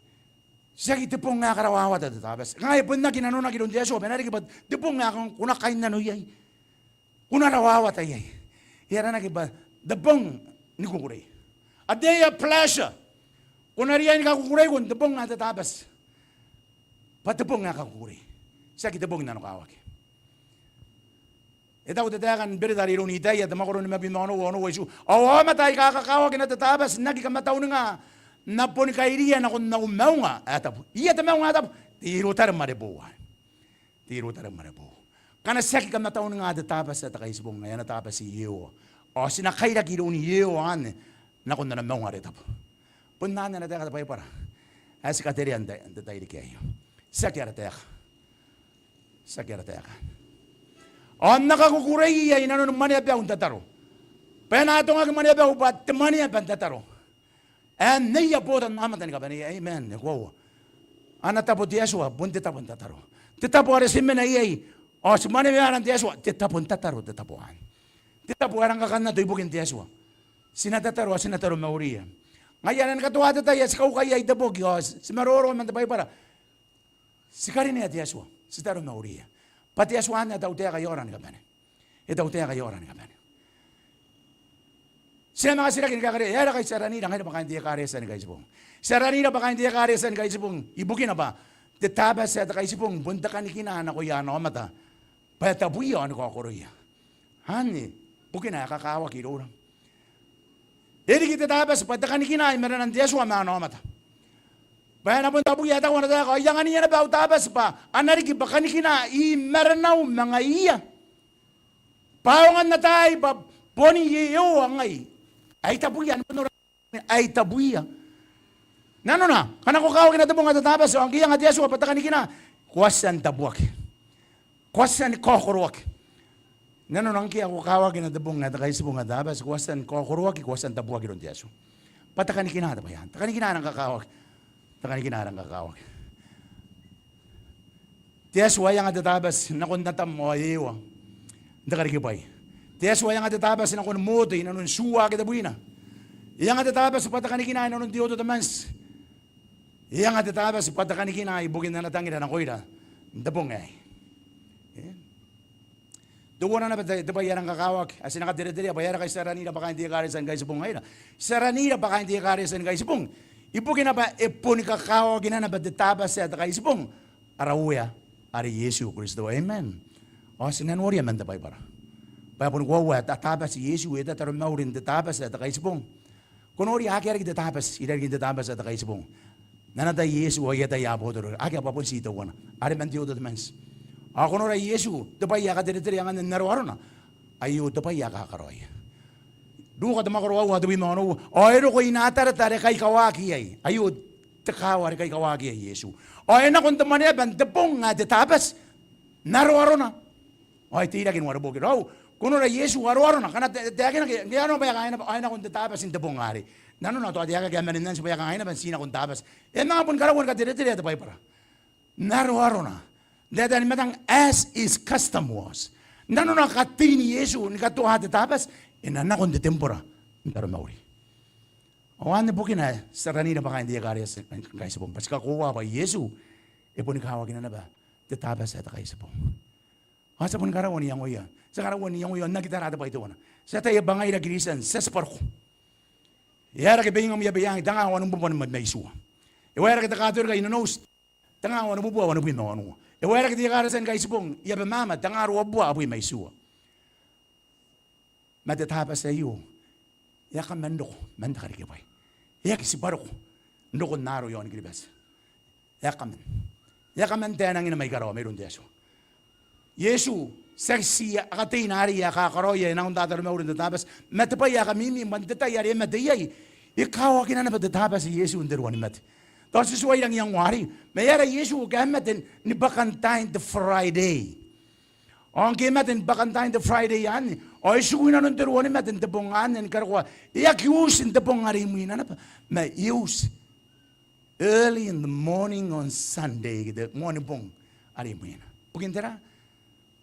Tiaki te bong ae karawawata te Tabati. Ngaia e bon aki nanonaki iroun te Atua bwa e na riki bwa te bong ae ko na kainnano iai, ko na rawawata iai. E aranaki bwa te bong ni kukurei. A day of pleasure. Ko na riai ni kakukureiko n te bong ae te Tabati bwa te bong ae kakukurei. Tiaki te bong nanokawaki. E taku te taeka ni berita are iroun Itaia, te mwakoro nimabwi ma onoua, onoua itiua. Ao aomata aika kakawakina te Tabati n aki kamatauninga, N na boni kairia nakon au maunga ae tabu. Ia te maunga ae tabu? Te Ierutarem are boou. Te Ierutarem are boou. Ngkana ti aki kamatauninga te Tabati ae te Kaitibong, ae ana Tabati Iehova, ao ti na kairaki iroun Iehova anne nakon ana maunga are tabu. Bon anne ana taeka te Baibara ae ti katerea n te, n te tairiki aio. Tiaki ara taeka. Tiaki ara taeka. Ao N na kakukureia i nanoni mwaneabau n tataro. Bwa e na atongaki mwaneabau bwa te mwaneaba n tataro ae neia botannaomata ni kabaneia. Amen. E koaua. Ana tabo te Atua bon te tabo n tataro. Te tabo are ti mena iai ao ti maneweia aran te Atua, te tabo n tataro te tabo anne. Te tabo ae rang kakannato ibukin te Atua. Ti na tataro ao ti na taromauria. Ngaia anne ni katoa te tai ae ti kaukaia i Taboki ao ti maroro man te Baibara. Ti karinea te Atua, ti taromauria. Bwa te Atua anne e tautaeka i aora ni kabane. E tautaeka i aora ni kabane. Ti na manga titiraki ni kaekareia, e aera ngkai ti aranira ngaira bwa kaain te ekaretia ni Kaitibong? Ti aranira bwa kaain te ekaretia ni Kaitibong ibukina bwa te Tabati ae te Kaitibong bon te kanikina nakoia ana aomata bwa e tabuia ao ni kaokoroia. Anne bukina ae kakawaki iroura. E riki te Tabati bwa te kanikina i marenan te Atua ma ana aomata. Bwa e na bon tabuia, e taku ana taeka, ao I anganiia naba au Tabati bwa a na riki bwa kanikina i marenau ma ngaiia, bwa aonga n ataai bwa boni Iehova ngai ae I tabuia, ni bon ora ae I tabuia. Nanona ngkana ko kawakina te bong ae te Tabati ao ngke e anga te Atua bwa te kanikina, ko a tia n tabuaki, ko a tia ni kaokoroaki. Nanona ngke ko kawakina te bong ae te Kaitibong ae te Tabati, ko a tia ni kaokoroaki, ko a tia n tabuaki iroun te Atua. Bwa te kanikina te bwai anne, te kanikina ae rang kakawaki. Te kanikina ae rang kakawaki. Te Atua e anga te Tabati nakon Atam ao Ewa n te karikibwai. Te Atua e anga te Tabati nakon Mote i nanon tuua ake tebwina. E anga te Tabati bwa te kanikina i nanon Teuana Temanti. E anga te Tabati bwa te kanikina ibukin ana tangira nakoira n te bong aei. E? Teuana naba te, te bwai ae rang kakawaki ae ti na katereterea bwa e aera ngkai ti aranira bwa kaain te ekaretia ni Kaitibong ngaira. Ti aranira bwa kaain te ekaretia ni Kaitibong ibukina bwa e boni kakawakina naba te Tabati ae te Kaitibong ara Uea are Iesu Kristo. Amen. Ao ti na noria man te Baibara bwa e boni koaua ae te Tabati Iesu, e tataromauri n te Tabati ae te Kaitibong. Ko noria, akea riki te Tabati irarikin te Tabati ae te Kaitibong n ana tai Iesu ao i atai abotoro, akea, bwa bon ti teuana are man Teuana Temanti. Ao ko nora Iesu, te bwai ae katereterea anne n aroarona, aio te bwai ae kakaraoia. Ruka te mwakoro aua, te bwi ma onoua. Ao e roko i Natareta are kaikawaki iai. Aio te kaawa are kaikawaki iai Iesu. Ao e nako n te mwaneaba n te bong ae te Tabati n aroarona. Ao e teirake n uareboki. Raou, ko nora Iesu aroarona, ngkana te, taekinaki ngke e a noa bwa e a kangai naba ao e nako n te Tabati n te bong arei. Nanona tao taekaki ae manin anti bwa e a kangai naba n ti nako n Tabati. E manga boni karaua ni katereterea te Baibara n aroarona n taetae ni matang, as his custom was. Nanona katein Iesu ni katoa te Tabati, e na nako n te tembora n taromauri. Ao anne bukina ae ti aranira bwa kaain te ekaretia ni Kaitibong, bwa ti kakoaua bwa Iesu e boni kawakina naba te Tabati ae te Kaitibong. Ao ti a boni karaua n iangoia, ti a karaua n iangoia n aki tara te bwai teuana. Ti ataia bwa ngaira Kristian ti a tibwa roko. E aera ke Beingam, e a Beiang, tenga wanibubua ma itiua. E aera ke te Katorika i Nonouti, tenga wanibubua wanibwi ma wanua. E aera ke te ekaretia ni Kaitibong i Abemama, tenga ruabubua abwi ma itiua. Ma te Tabati aio e a kaman roko man te karikibwai. E aki tibwa roko n rokon aaro i aon Kiribati. E a kaman, e a kaman taenangina mai karawa mairoun te Atua. Iesu, tiaki ti a kateina arei ae kakaraoia e nako n tataromauri n te Tabati. Ma te bwai ae kamimi bwa n te tai are e mate iai, e kawakina naba te Tabati Iesu n te ruanimate. Tao ti tuai rangi n iangoa arei, ma e aera Iesu ngke e mate ni bwakantain te Friday. Ao ngke e mate ni bwakantain te Friday anne, ao e tiku i nanon te ruanimate n te bong anne ni karokoa. E aki uti n te bong are imwina naba, ma e uti early in the morning on Sunday, ke te Moanibong are imwina. Bukin tera?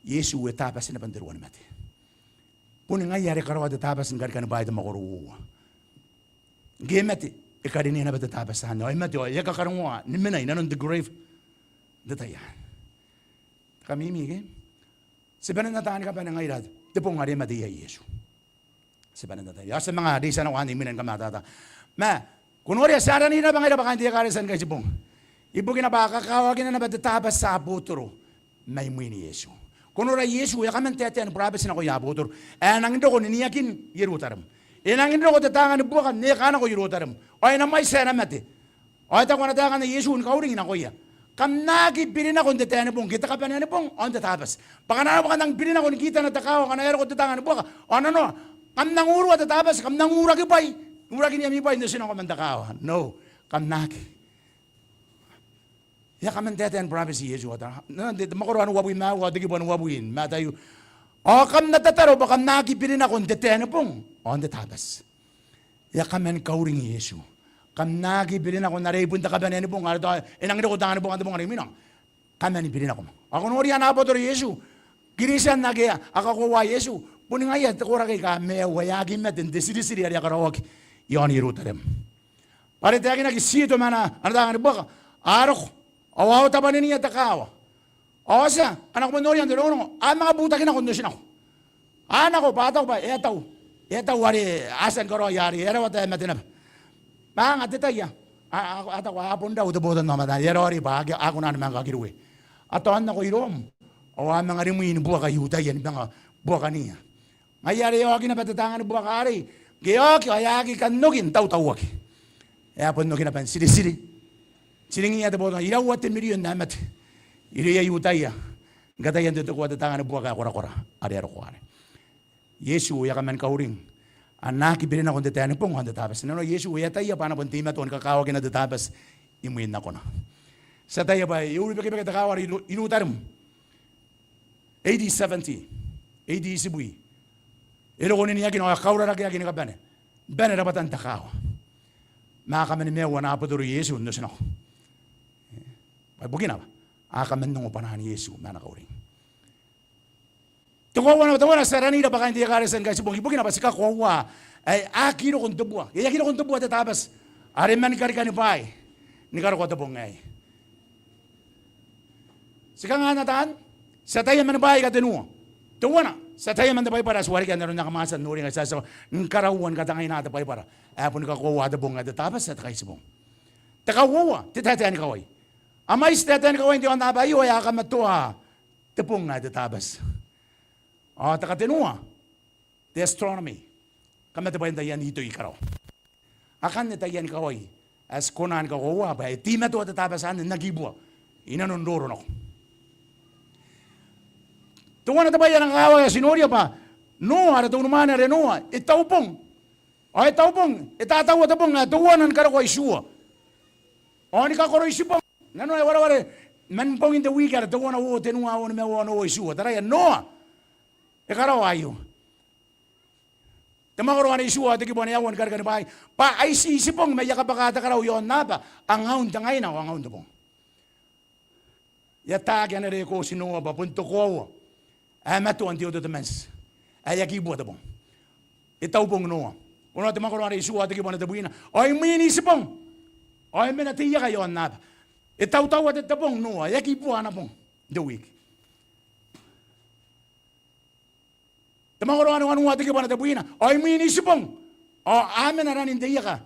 Iesu e Tabati naba n te ruanimate. Boni ngaia are e karaoa te Tabati ni Karikani Bwaai te mwakoro uoua. Ngke e mate, e karinea naba te Tabati anne. Ao e mate, ao e a kakarongoa ni mena i nanon te grave n te tai anne. Te kamimi ke? Ti bane n ata ni kabane ngaira te bong are e mate iai Iesu. Ti bane n ata. Ao ti a manga reitia nako anne imwina ni kamatata. Ma ko noria, ti aranira naba ngaira bwa kaain te ekaretia ni Kaitibong ibukina bwa a kakawakina naba te Tabati abotoro mai mwin Iesu. Ko nora Iesu, e a kaman taetae ni burabeti nakoia abotoro ae e nangi n roko n niakin Ierutarem. E nangi n roko te taanga ni buaka n eka nako Ierutarem. Ao e na mwaiti ae e na mate. Ao e taku ana taeka anne Iesu ni kauring nakoia, kam na aki biri nako n te taenibong ke te kabanea ni bong ao n te Tabati. Bwa ngkana arona bwa kam nang biri nako ni kitana te kaawa ngkana e a roko te taanga ni buaka, ao nanona kam nang urua te Tabati, kam nang uraki bwai, uraki ni ami bwai n otinako man te kaawa. No, kam na aki. E a kaman taetae ni burabeti Iesu, ao te, te mwakoro ae uabwi ma aua, te kibu ae uabwi n Mataio. Ao kam na tataro bwa kam na aki biri nako n te taenibong ao n te Tabati. E a kaman kauring Iesu. kam na aki biri nako n are bon te kabanea ni bong are tao e nang roko taanga ni bong, te bong are imwina. Kam na biri nako ma. Ao ko noria ana abotoro Iesu, Kristian ake a kakoaua Iesu, boni ngaia te koraki aika maiu ae aki mate n te tiritiri are a karaoaki i aon Ierutarem. Bwa are taekinaki ti toma ana, ana taanga ni buaka, a roko, ao a otabwaninia te kaawa. Ao tia, ngkana ko bon noria n te rongorongo, a manga butaki nako n otinako. A nako bwa a taku bwa e a tau, e a tau are a tia ni karaoia are e a rawata ae mate naba. Ma anga te tai a, a, a, a taku a bon rau te botannaomata, e a raoiroi bwa a aki, a kona ni manga kakiriwe. A taon nako i Rom, ao a manga rimwi ni buaka I-Iutaia ni manga buakania. Ngaia are e oki naba te taanga ni buaka arei, ngke e oki ao e aki kan oki n tautauaki. E a bon oki naba n tiritiri. Tiringiia te botanaomata, iraua te mirion ae mate irouia I-Iutaia ni kataia n totokoa te taanga ni buaka ae korakora are a roko arei. Iesu e a kaman kauring, a na aki biri nako n te tae ni bong ao n te Tabati. Nanona Iesu e ataia bwa a na bon teimatoa ni kakawakina te Tabati imwin nakona. Ti ataia bwa e uribekebeke te kaawa are I-, Ierutarem. A D seventy, A D itibwi, e roko niniakina ao e kaurarakeaki ni kabane, bane rabwatan te kaawa. Ma a kaman maiu ana abotoro Iesu n otinako. Bwa ibukina bwa a kaman ongo bwanaan Iesu ma ana kauring. Te koaua naba teuana, ti aranira bwa kaain te ekaretia ni Kaitibong ibukina bwa ti kakoaua ae aki roko n tobua, e aki roko n tobua te Tabati are mani karika ni bwaai ni karokoa te bong aei. Ti kanga n ataa, ti ataia man bwaai aika tenua. Teuana, ti ataia man te Baibara ae ti warekia n aron ae kam a tia n noria ngkai ti a tia ni karaua ni katangaina te Baibara ae boni kakoaua te bong ae te Tabati ae te Kaitibong. Te kauoua, te taetae ni kawai. A mwaiti taetae ni kawai n te aonnaba aio ae a kamatoa te bong ae te Tabati. Ao te katenua, te astronomy, kamatebwain taian itoi i karawa. Akanne taian kawai ae ti kona ni kakoaua bwa e teimatoa te Tabati anne n aki bua i nanon roro nako. Teuana te bwai ae e nang kakawaki ae ti noria bwa Noa, ara te unimwaane are Noa, e taubong. Ao e taubong, e tataua te bong ae teuana ni karokoa itiua ao ni kakoro itibong. Nanona e wareware man bongin te wiiki are teuana, uoua, tenua, ao nimaua, ao onoua, itiua. Taraia, Noa e karaoa aio. Te mwakoro anne itiua ao te kibu anne aua ni karika ni bwaai, bwa a iti itibong ma I a kabwaka te karau i aonnaba, angaun te ngaina ao angaun te bong. E ataaki ana rekoti Noa bwa bon te koaua ae matoa n te Old Testament ae e aki bua te bong. E taubong Noa. Ko noria te mwakoro anne itiua ao te kibu anne tebwina. Ao imwin itibong ao e mena te ieka i aonnaba. E tautaua te, te bong Noa, e aki bua ana bong n te wiiki. Te mwakoro anne wanua ao te kibu anne tebwina. Ao imwin itibong ao a mena ranin te ieka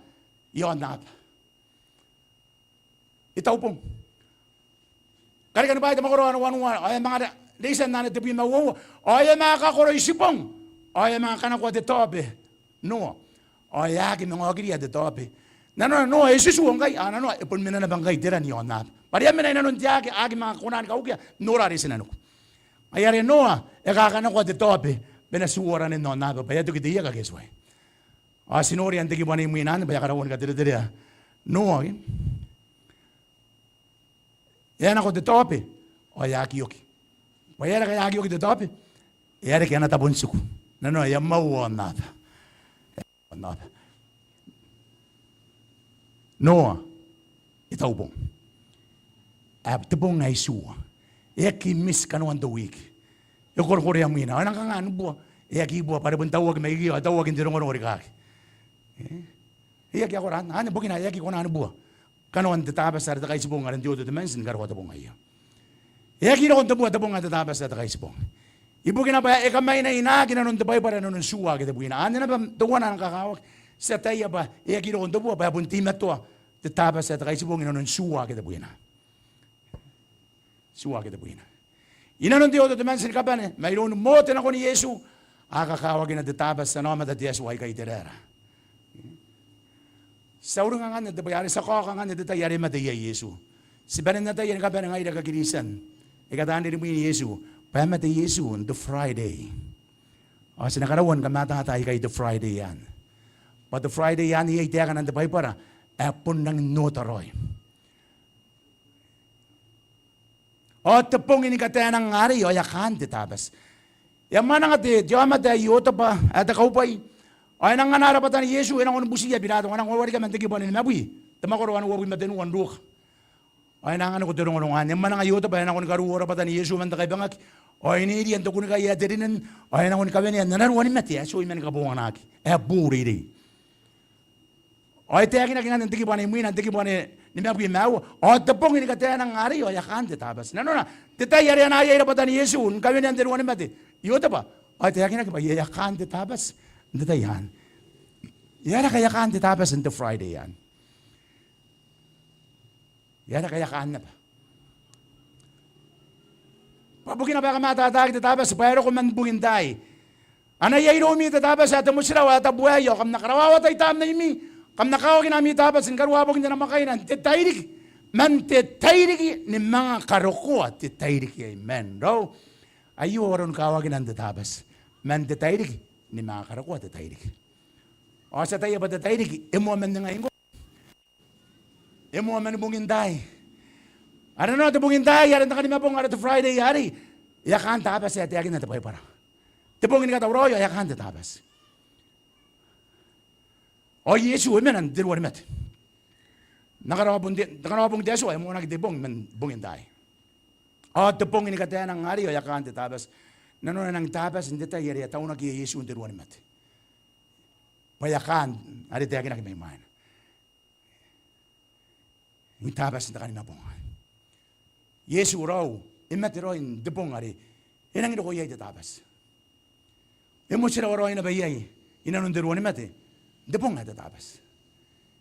i aonnaba. E taubong. Karika ni bwaai, te mwakoro anne wanua, ao e a manga, reitan anne tebwi ma uoua, ao e a manga kakoro itibong ao e a manga kanakoa te taobe Noa. Ao e a aki manga okiria te taobe. Nanona Noa e tutuo ngkai, ao nanona e bon mena naba ngkai te ran i aonnaba. Bwa are e a mena i nanon te aake, a aki manga kona ni kaukia n nora are e tinaniku. Ngaia are Noa e kakanakoa te taobe ma e na tuoa ranin aonnaba bwa e a toki te ieka ke e tuai. Ao ti noria n te kibu anne imwina anne bwa e a karaua ni katereterea Noa, ke? E a nako te taobe ao e a aki oki. Bwa e aera ngkai e a aki oki te taobe? E a reke ana tabo n tiku. Nanona e a mwaua aonnaba. Aonnaba. Noa e taubong. Ae te bong ae itiua e aki miti kanoan te wiiki. E korekorea mwina. Ao e nang kanga ni bua? E aki bua bwa are bon tauaki maikiia ao e tauaki n te rongorongo rikaaki. E? E aki akoran, anne bukina e aki kona ni bua kanoan te Tabati are te Kaitibong are n te Old Testament ni karokoa te bong aio. E aki roko n tobua te bong ae te Tabati ae te Kaitibong. Ibukina bwa e kamainainaaki nanon te Baibara i nanon tiua ake tebwina. Anne naba teuana ae kakawaki. Ti ataia bwa e aki roko n tobua bwa e bon teimatoa te Tabati ae te Kaitibong i nanon tiua ake tebwina. Tiua ake tebwina. I nanon te Old Testament ni kabane, mairoun Mote nakon Iesu, a kakawakina te Tabati, ana aomata te Atua aika Iteraera. Ti a uringa ngkanne te bwai are ti a kaoka ngkanne te tai are e mate iai Iesu. Ti bane n ataia ni kabane ngaira aika Kristian aika taan rimwi Iesu bwa e mate Iesu n te Friday. Ao ti na karaua ni kamatata ikai te Friday anne. Bwa te Friday anne iai taekana n te Baibara ae bon rangi n ota raoi. Ao te bong ni kataenanga arei ao e a kaan te Tabati. E a mwananga te, te aomata ae Iotebwa ae te kaubwai. Ao e nang anaa rabwatan Iesu, e nang on butiia Birato, ao e nang wawarika man te kibu anne nimabwi Te mwakoro uabwi ma tenua n Ruka. Ao e na anganiko te rongorongo anne. E mwananga Iotebwa, e nako ni karuoa rabwatan Iesu man te kaibangaki. Ao e neiria n te kunnikai ae te rinen, ao e nako ni kawenea n ana ruanimate ae ti oi mani kabonganaki, ae boo reirei. Ao e taekinaki ngkanne n te kibu ae imwina, n te kibu ae nimabwi ma aua. Ao te bong ni kataenang arei, ao e a kaan te Tabati. Nanona, n te tai are a na iai rabwatan Iesu ni kawenea n te ruanimate Iotebwa, ao e taekinaki bwa e a kaan te Tabati n te tai anne. E aera ngkai e a kaan te Tabati n te Friday anne? E aera ngkai e a kaan naba? Bwa bukina bwa e kamataataaki te Tabati bwa e roko man bungin taai. A na iai iroumi te Tabati ae te motirawa ae tabu aei, ao kam na karawawata i taamneimi, kam na kawakina ami Tabati ni karuabokin te namwakaina n te tairiki, man te tairiki ni manga karokoa te tairiki. Amen. Raou, aio aron kawakinan te Tabati, man te tairiki ni manga karokoa te tairiki. Ao ti ataia bwa te tairiki e moa man ningai ngkoa. E moa man bungin taai. Are nanona te bungin taai are n te Kanimabong are te Friday arei, e a kaan Tabati ae taekinna te Baibara. Te bong ni katauraoi ao e a kaan te Tabati. Ao Iesu e mena n te ruanimate. N na karaoa bon te, n na karaoa bong te Atua, e moanaki te bong man bungin taai. Ao te bong ni kataenang arei, ao e a kaan te Tabati. Nanona e nang Tabati n te tai are e a taunaki iai Iesu n te ruanimate. Bwa e a kaan are taekinaki mai mwaina. N Tabati n te Kanimabong. Iesu raou, e mate raoi n te bong are e nangi roko iai te Tabati. E motirawa raoi naba iai i nanon te ruanimate n te bong ae te Tabati.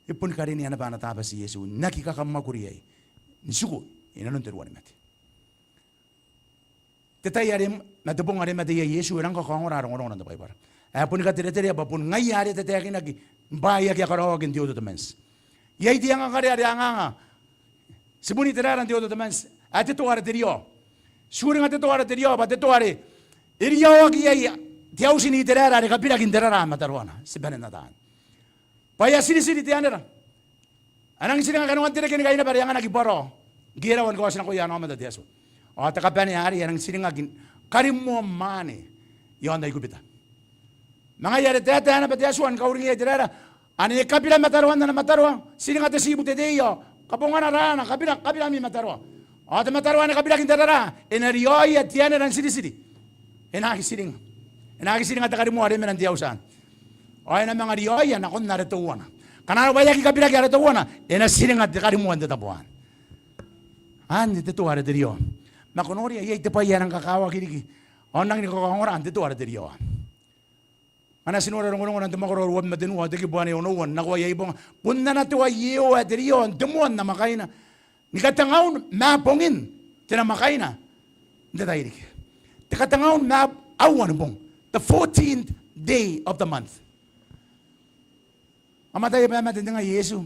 E boni karinea naba ana Tabati Iesu n aki kakamwakuri iai, n tiku i nanon te ruanimate. Te tai are, ma te bong are e mate iai Iesu, e rang kakaongora rongorongon te Baibara ae boni katereterea bwa bon ngaia are tataekinaki n bwaai ake a karaoaki n te Old Testament. Iai te angakare are a anganga, tibun Iteraera n te Old Testament, ae te toa are te riao. Ti uringa te toa are te riao bwa te toa are e riaoaki iai te auti n Iteraera are kabiraki n te rara mataroana. Ti bane n ataa bwa e a tiritiri te anera. A nangi tiringa kanoan te reke ni kainaba are anganaki Barao ngke e rawa ni kaotinakoia ana aomata te Atua. Ao te kabanea arei a nangi tiringaki karimoan mwaane i aon Aikubita. Ma ngaia are taetae naba te Atua ni kauringia Iteraera ane e kabira mataroan ana mataroa, tiringa te tibu te tei ao kabongana raana, kabira, kabira ami mataroa. Ao te mataroa ane kabiraki n te rara e na riaoia te anera n tiritiri. E na aki tiringa. E na aki tiringa te karimoa are e mena n te auti anne. Ao e na manga riaoia nakon are teuana. Ngkana arona bwa e aki kabiraki are teuana, e na tiringa te karimoa n te tabo anne. Anne te toa are te riao. Ma ko noria iai te bwai ae e nang kakawaki riki ao n nangi ni kakaongora n te toa are te riao anne. Ngkana ti nora rongorongona n te mwakoro uabwi ma tenua ao te kibu ae onoua n nakoa iai bonga. Bon ana toa Iehova ae te riao n te moan namwakaina, ni katengaun ma bongin te namwakaina n te tairiki. Te katengaun ma aua ni bong, the fourteenth day of the month. Kam ataia bwa e mate n te ngai Iesu?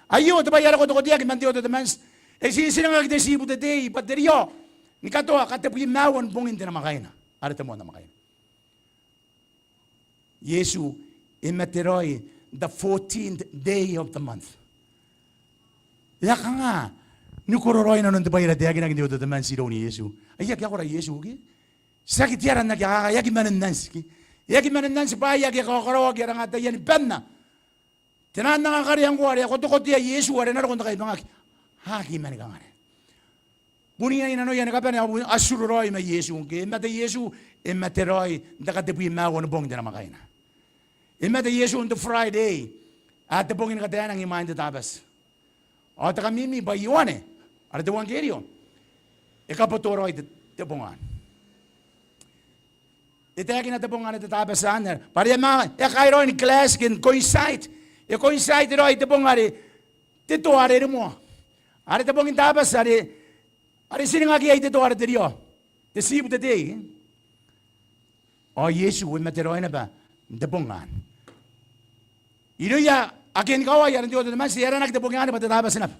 Aio te bwai are kotekoteaki man te Old Testament. E titiringaki te tibu te tei bwa te riao ni katoa katebwi ma aua ni bongin te namwakaina are te moan namwakaina. Iesu e mate raoi the fourteenth day of the month. E a kanga ni koro raoi nanon te bwai are taekinaki n te Old Testament iroun Iesu? Ai aki akora Iesu ke? Tiaki te ara n aki akaka, e aki manen anti ke? E aki manen anti bwaai ake a kakaraoaki are a nga taiani banna. Te nang angakare ngkoa are a kotekotea Iesu are e na roko n te kaibangaki. A aki mani kangare. Bon iai nanoia ni kabane ao bon a titiro raoi ma Iesu ngke e mate Iesu, e mate raoi n te katebwi ma aua ni bong te namwakaina. E mate Iesu n te Friday, ae te bong ni kataenang imwain te Tabati. Ao te kamimi bwa Ioane are te euangkerio e kaboto raoi te, te bong anne. E taekina te bong anne te Tabati anne bwa are e a manga, e a kaai raoi ni clash ke n coincide. E coincide raoi te bong are te toa are rimoa, are te bongin Tabati are, are tiringaki iai te toa are te riao, te tibu te tei. Ao Iesu e mate raoi naba n te bong anne. Irouia ake ni kawai are n te Old Testament e aranaki te bong anne bwa te Tabati naba.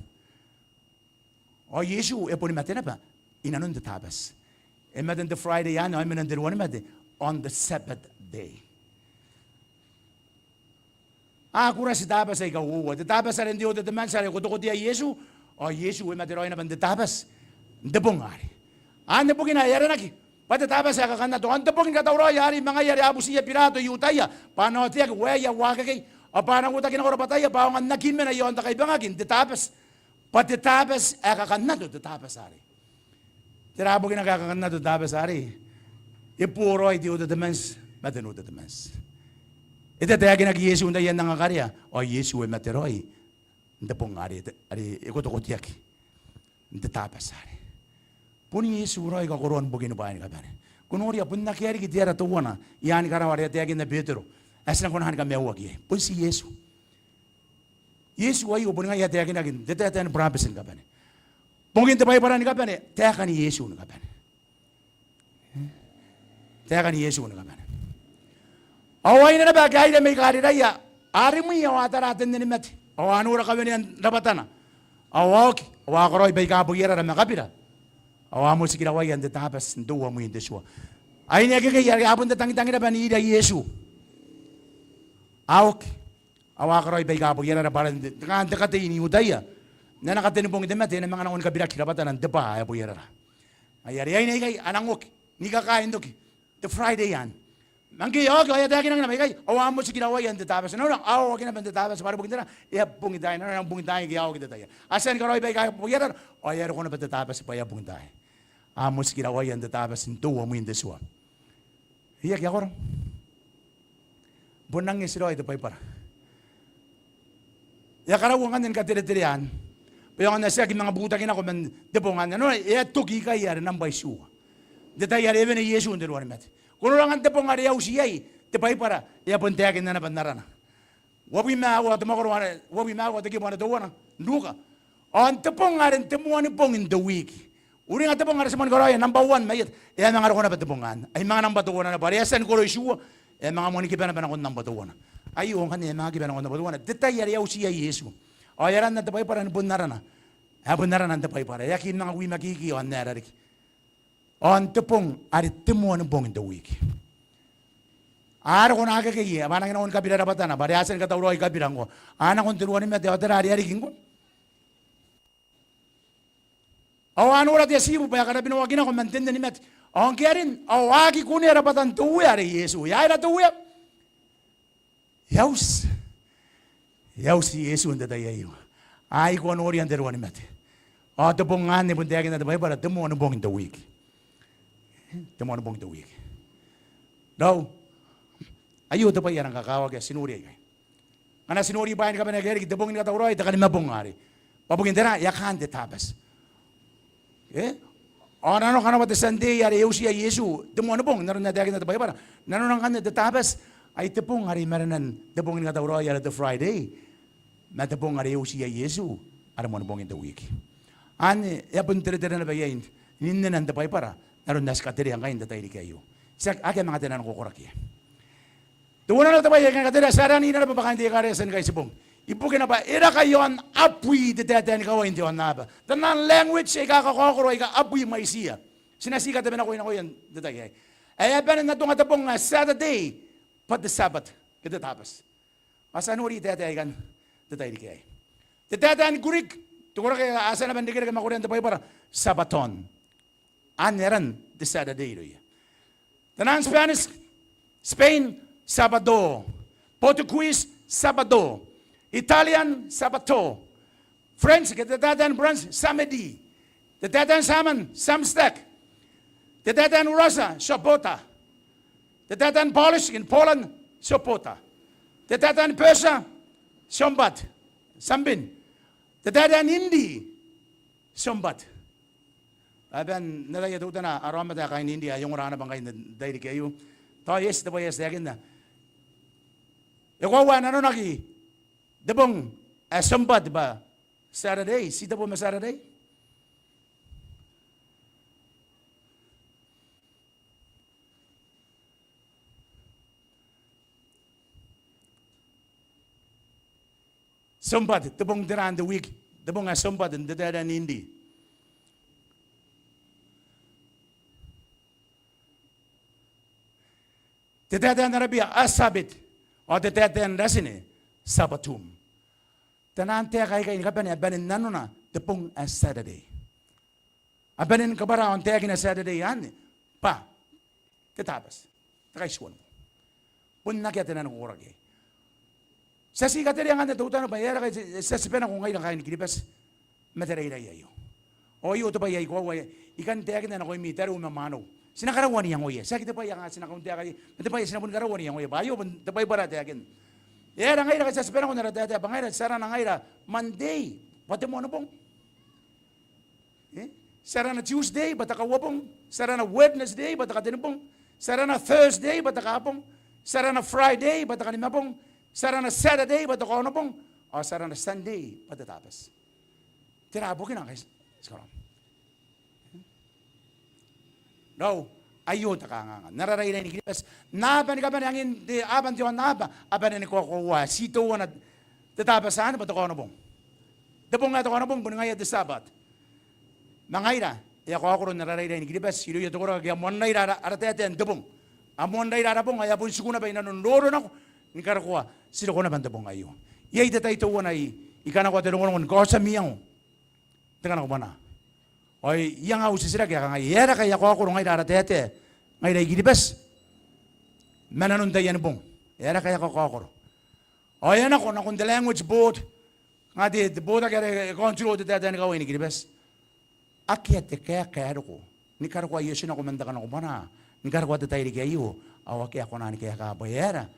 Ao Iesu e boni mate naba i nanon te Tabati. E mate n te Friday anne ao e mena n te ruanimate on the Sabbath day. A kura ti Tabati aika uoua. Te Tabati are n te Old Testament are e kotekotea Iesu, ao Iesu e mate raoi naba n te Tabati n te bong arei. Anne bukina ae aranaki bwa te Tabati ae kakannato. Ao n te bong ni katauraoi arei, ma ngaia are a butiia Birato I-Iutaia bwa a na oteaki waeia uakekei. Ao bwa a na uotaki nako rabwataia bwa a aonga n aki mena i aon te kaibangaki n te Tabati. Bwa te Tabati ae kakannato te Tabati arei. Tera bukina ae kakannato te Tabati arei? E boraoi te Old Testament ma te New Testament. E tataekinaki Iesu n taian anga karea, ao Iesu e mate raoi n te bong are, are e kotokotoaki n te Tabati arei. Bon Iesu raoi kakoroan bukini bwaai ni kabane. Ko noria, bon akea riki te ara teuana i aani karawa are e taekinna Betero ae ti na kona ni kamaiuaki iai. Bon ti Iesu. Iesu aio boni ngaia ae taekinaki n te taetae ni burabeti ni kabane. Bongin te Baibara ni kabane, taekan Iesu ni kabane. Taekan Iesu ni kabane. Ao aine naba ake a ira mai Kariraia, a rimwi ao a tara te nne ni mate, ao a nora kawenean rabwatana. Ao a oki, ao a karaoi baika boiarara ma kabira. Ao a motiki rawaia n te Tabati n te uamwi n te tua. Aine akekei are a bon tatangitangiraba n ira Iesu. A oki, ao a karaoi baika boiarara bwa ara n te, te, kaain te katei n I-Iutaia, n ana katenibong te mate e na manga nako ni kabiraki rabwatana n te bwaa ae boiarara. Ngaia are aine aikai a nang oki, ni kakae n oki, te Friday anne. Ma ngke a oki ao e a taekinaki naba ikai, ao a motiki rawaia n te Tabati. Nanona, a oki naba n te Tabati, bwa are bongin tera, e a bongitaai, nanona e a bongitaai ngke a oki te tai anne. A tia ni karaoi baika boiarara, ao e a roko naba te Tabati bwa e a bongitaai. A motiki rawaia n te Tabati n te uamwi n te tua. E aki akorang. Bon nang eti raoi te Baibara. E a karaua ngkanne ni kateretere anne bwa e aonga n atiaki manga butaki nako man te bong anne. Nanona e a toki ikai are nambwa itiua. N te tai are e wene Iesu n te ruanimate. Ko nora ngkanne te bong are e a uti iai te Baibara, e a bon taekinna naba n arana. Uabwi ma aua te mwakoro are, uabwi ma aua te kibu are teuana n Ruka. Ao n te bong are n te moani bong n te wiki. Uringa te bong are ti moani karaoia nambwa one mai eta, e a manga roko naba te bong anne. Ai manga nambwa teuana naba, are e a tia ni koro itiua, e a manga moani kiba naba nakon nambwa teuana. Aio ngkanne e a manga kiba nakon nambwa teuana. Te tai are e a uti iai Iesu. Ao e aranna te Baibara ni bon arana. Ae bon arana n te Baibara. E aki manga wi makiki ao n aera riki. Ao n te bong are te moani bong n te wiki. A roko naakekei, bwa a nangi nako ni kabira rabwatana, bwa are a tia ni katauraoi kabira ngkoa. A nako n te ruanimate, ao tera are e a riki ngkoa? Ao a nora te atibu bwa e a karabinoaki nako man te nne ni mate. Ao ngke a rin, ao a aki kunea rabwatan te Uea are Iesu. E aera te Uea? E a uti. E a uti Iesu n te tai aio. A ikoa noria n te ruanimate. Ao te bong anne bon taekinna te Baibara, te moani bong n te wiki. Te moani bong n te wiki. Raou, aio te bwai ae rang kakawaki ae ti noria ikai. Ngkana ti nori bwaai ni kabane ake a riki, te bong ni katauraoi, te kanimabong arei. Bwa bukina tera, e a kaan te Tabati. E? Ao nanona ngkanne bwa te Sunday are e uti iai Iesu, te moani bong, n aron ae taekinna te Baibara. Nanona ngkanne te Tabati, ai te bong are i marenan te bong ni katauraoi are te Friday. Ma te bong are e uti iai Iesu, are moani bong n te wiki. Anne, e a bon teretere naba iai n, n innenan te Baibara, n aron ae ti katerea ngkai n te tairiki aio. Tiaki, akea manga te nano kokoraki. Teuana naba te bwai ae I kan katerea, ti a rangi n ira naba bwa kaain te ekaretia ni Kaitibong. Ibukina bwa e raka i aon abwi te taetae ni kawai n te aonnaba. Taian language aika kakaokoro aika abwi mwaitiia. Ti na ti katabenakoinakoia n te tai aei. Ae a bane n atonga te bong ae Saturday bwa te Sabbath, ke te Tabati. Ao ti a nori taetae aikai n te tairiki aei. Te taetae ni Greek, te koraki ae a tia naba n rekereke ma korean te Baibara, Sabbaton. Anne aran te Saturday irouia. Taian Spanish, Spain, Sabado. Portuguese, Sabado. Italian, Sabato. French, ke te taetae ni French, Samedi. Te taetae ni German, Samstag. Te taetae ni Russia, Sobota. Te taetae ni Polish, in Poland, Sobota. Te taetae ni Persia, Sombat. Sambin. Te taetae ni Indi, Sombat. Ao bon n ataia teutana ara aomata ae kaain India ae I ongora naba ngkai n te tairiki aio. Tao e eti te bwai ae ti taekinna. E koaua ae nanonaki te bong ae Sombat bwa Saturday, ti tebo ma Saturday? Sombat, te bong tera n te wiki, te bong ae Sombat n te taetae n Indi? Te taetae n Arabia, Asabit, ao te taetae n Ratine, Sabatum. Taian taeka aikai ni kabane a bane n nanona te bong ae Saturday. A bane ni kabwara ao n taekina Saturday anne bwa te Tabati, te Kaitiua ni bong. Bon akea te nano kokoraki. Ti a tii katerea ngkanne teutana bwa e aera ngkai ti a, ti a tibanako ngaira kaain Kiribati ma te rairairi aio. Ao aio te bwai ae I koaua I kan taekinna nakoimi tariu ma mwaneu. Ti na karaua n iangoia. Tiaki te bwai ae kanga ti na kauntaeka iai, ma te bwai ae ti na boni karaua n iangoia. Bwa aio bon te Baibara ae taekinna. E aera ngaira ngkai ti a tibanako n ara taetae bwa ngaira ti arana ngaira Monday bwa te Moanibong. E? Ti arana Tuesday bwa te Kauabong. Ti arana Wednesday bwa te Katenibong. Ti arana Thursday bwa te Kaabong. Ti arana Friday bwa te Kanimabong. Ti arana Saturday bwa te Kaonobong. Ao ti arana Sunday bwa te Tabati. Tera bukina ngkai ti karaoa? Raou, aio te kanganga n ara rairairi ni Kiribati. N aaba ni kabane angin te, aaba n te aonnaba a bane ni kakoaua ti teuana te Tabati anne bwa te Kaonobong. Te bong ae te Kaonobong boni ngaia te Sabbath. Ma ngaira, e a kaokoro n ara rairairi ni Kiribati irouia te koraki ake a moan raira ara, ara taetae n te bong. A moan raira ara bong, ao e a bon tiku naba inanon roro nako ni karokoa ti roko naba n te bong aio. Iai te tai teuana I, I kanakoa te rongorongo ni kaotia miao n te kanakobwanaa. Ao I anga au titiraki ae kangai, e aera ngkai a kaokoro ngaira ara taetae ngaira I-Kiribati ma nanon taiani bong? E aera ngkai a kakaokoro? Ao e a nako nakon te language board, kanga te, te botaki are e control te taetae ni kawai ni Kiribati. Akea te kaeka ae roko ni karokoa I oti nako man te kanakobwanaa ni karokoa te tairiki aio, ao akea ae kona ni kaeka bwa e aera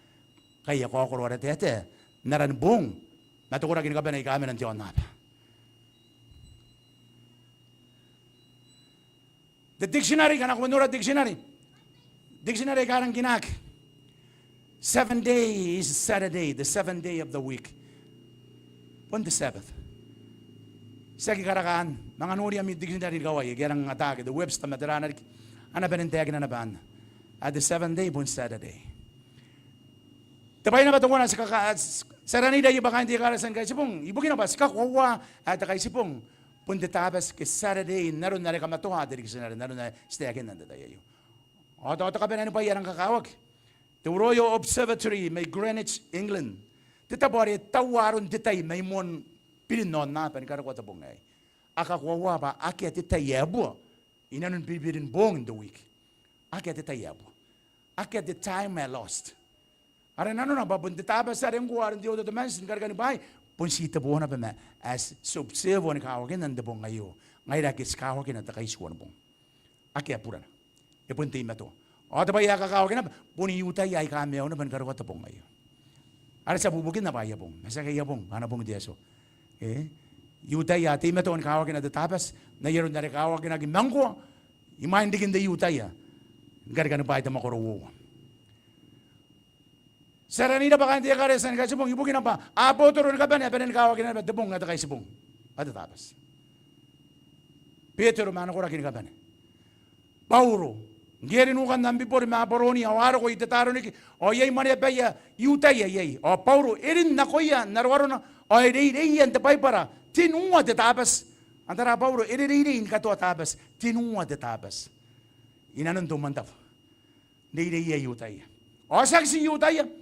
ngkai a kaokoro ara taetae n aran bong ma te koraki ni kabane aika a mena n te aonnaba. Te dictionary, ngkana ko nora dictionary, dictionary aika rangi n aki, seven day is Saturday, the seventh day of the week. Bon te Sabbath. Tiaki karakaan, manga nori ami dictionary ni kawai aike a rang ataaki, te Webster ma tera riki, a na bane n taekina naba anne. Ae te seventh day bon Saturday. Te bwai naba teuana ti kaka, ti aranira iai bwa kaain te Ekaretia ni Kaitibong, ibukina bwa ti kakoaua ae te Kaitibong bon te Tabati ke Saturday n aron are kamatoaa te dictionary n aron ae ti taekinna n te tai aio. Ao tao te kabanea ni bwai ae rang kakawaki, te Royal Observatory mai Greenwich, England, te tabo are e taua aron te tai mai moan birin aonnaba ni karokoa te bong aei, a kakoaua bwa akea te tai ae bua inanon biribirin bong in the week. Akea te tai ae bua. Akea te time ae lost. Are nanona bwa bon te Tabati are ngkoa are n te Old Testament ni karikani bwaai, bon ti te bo naba ma ae ti observe-a ni kawakinna n te bong aio ngaira ake ti kawakina te kaitiua ni bong. Akea burana. E bon teimatoa. Ao te bwai ae kakawaki naba, bon I-Iutaia aika maiu naba ni karokoa te bong aio. Are ti a bubukinna bwa aia bong, ma tiaki aia bong, ana bong te Atua. E? I-Iutaia a teimatoa ni kawakina te Tabati n ai aron are kawakinaki ma ngkoa imwain rikin te I-Iutaia ni karikani bwaai te mwakoro uoua. Ti aranira bwa kaain te Ekaretia ni Kaitibong, ibukina bwa abotoro ni kabane a bane ni kawakina naba te bong ae te Kaitibong ao te Tabati. Betero ma ana koraki ni kabane. Bauro, ngke e ri nukan Ambibori ma Abaronia ao a roko i Tetaroniki, ao iai mwaneabaia I-Iutaia iai. Ao Bauro e rin nakoia n aroarona ao e reireiia n te Baibara tenua te Tabati. Ao tara Bauro e reirei ni katoa Tabati, tenua te Tabati inanon te umwantabu. Reireiia I-Iutaia. Ao tiaki ti I-Iutaia.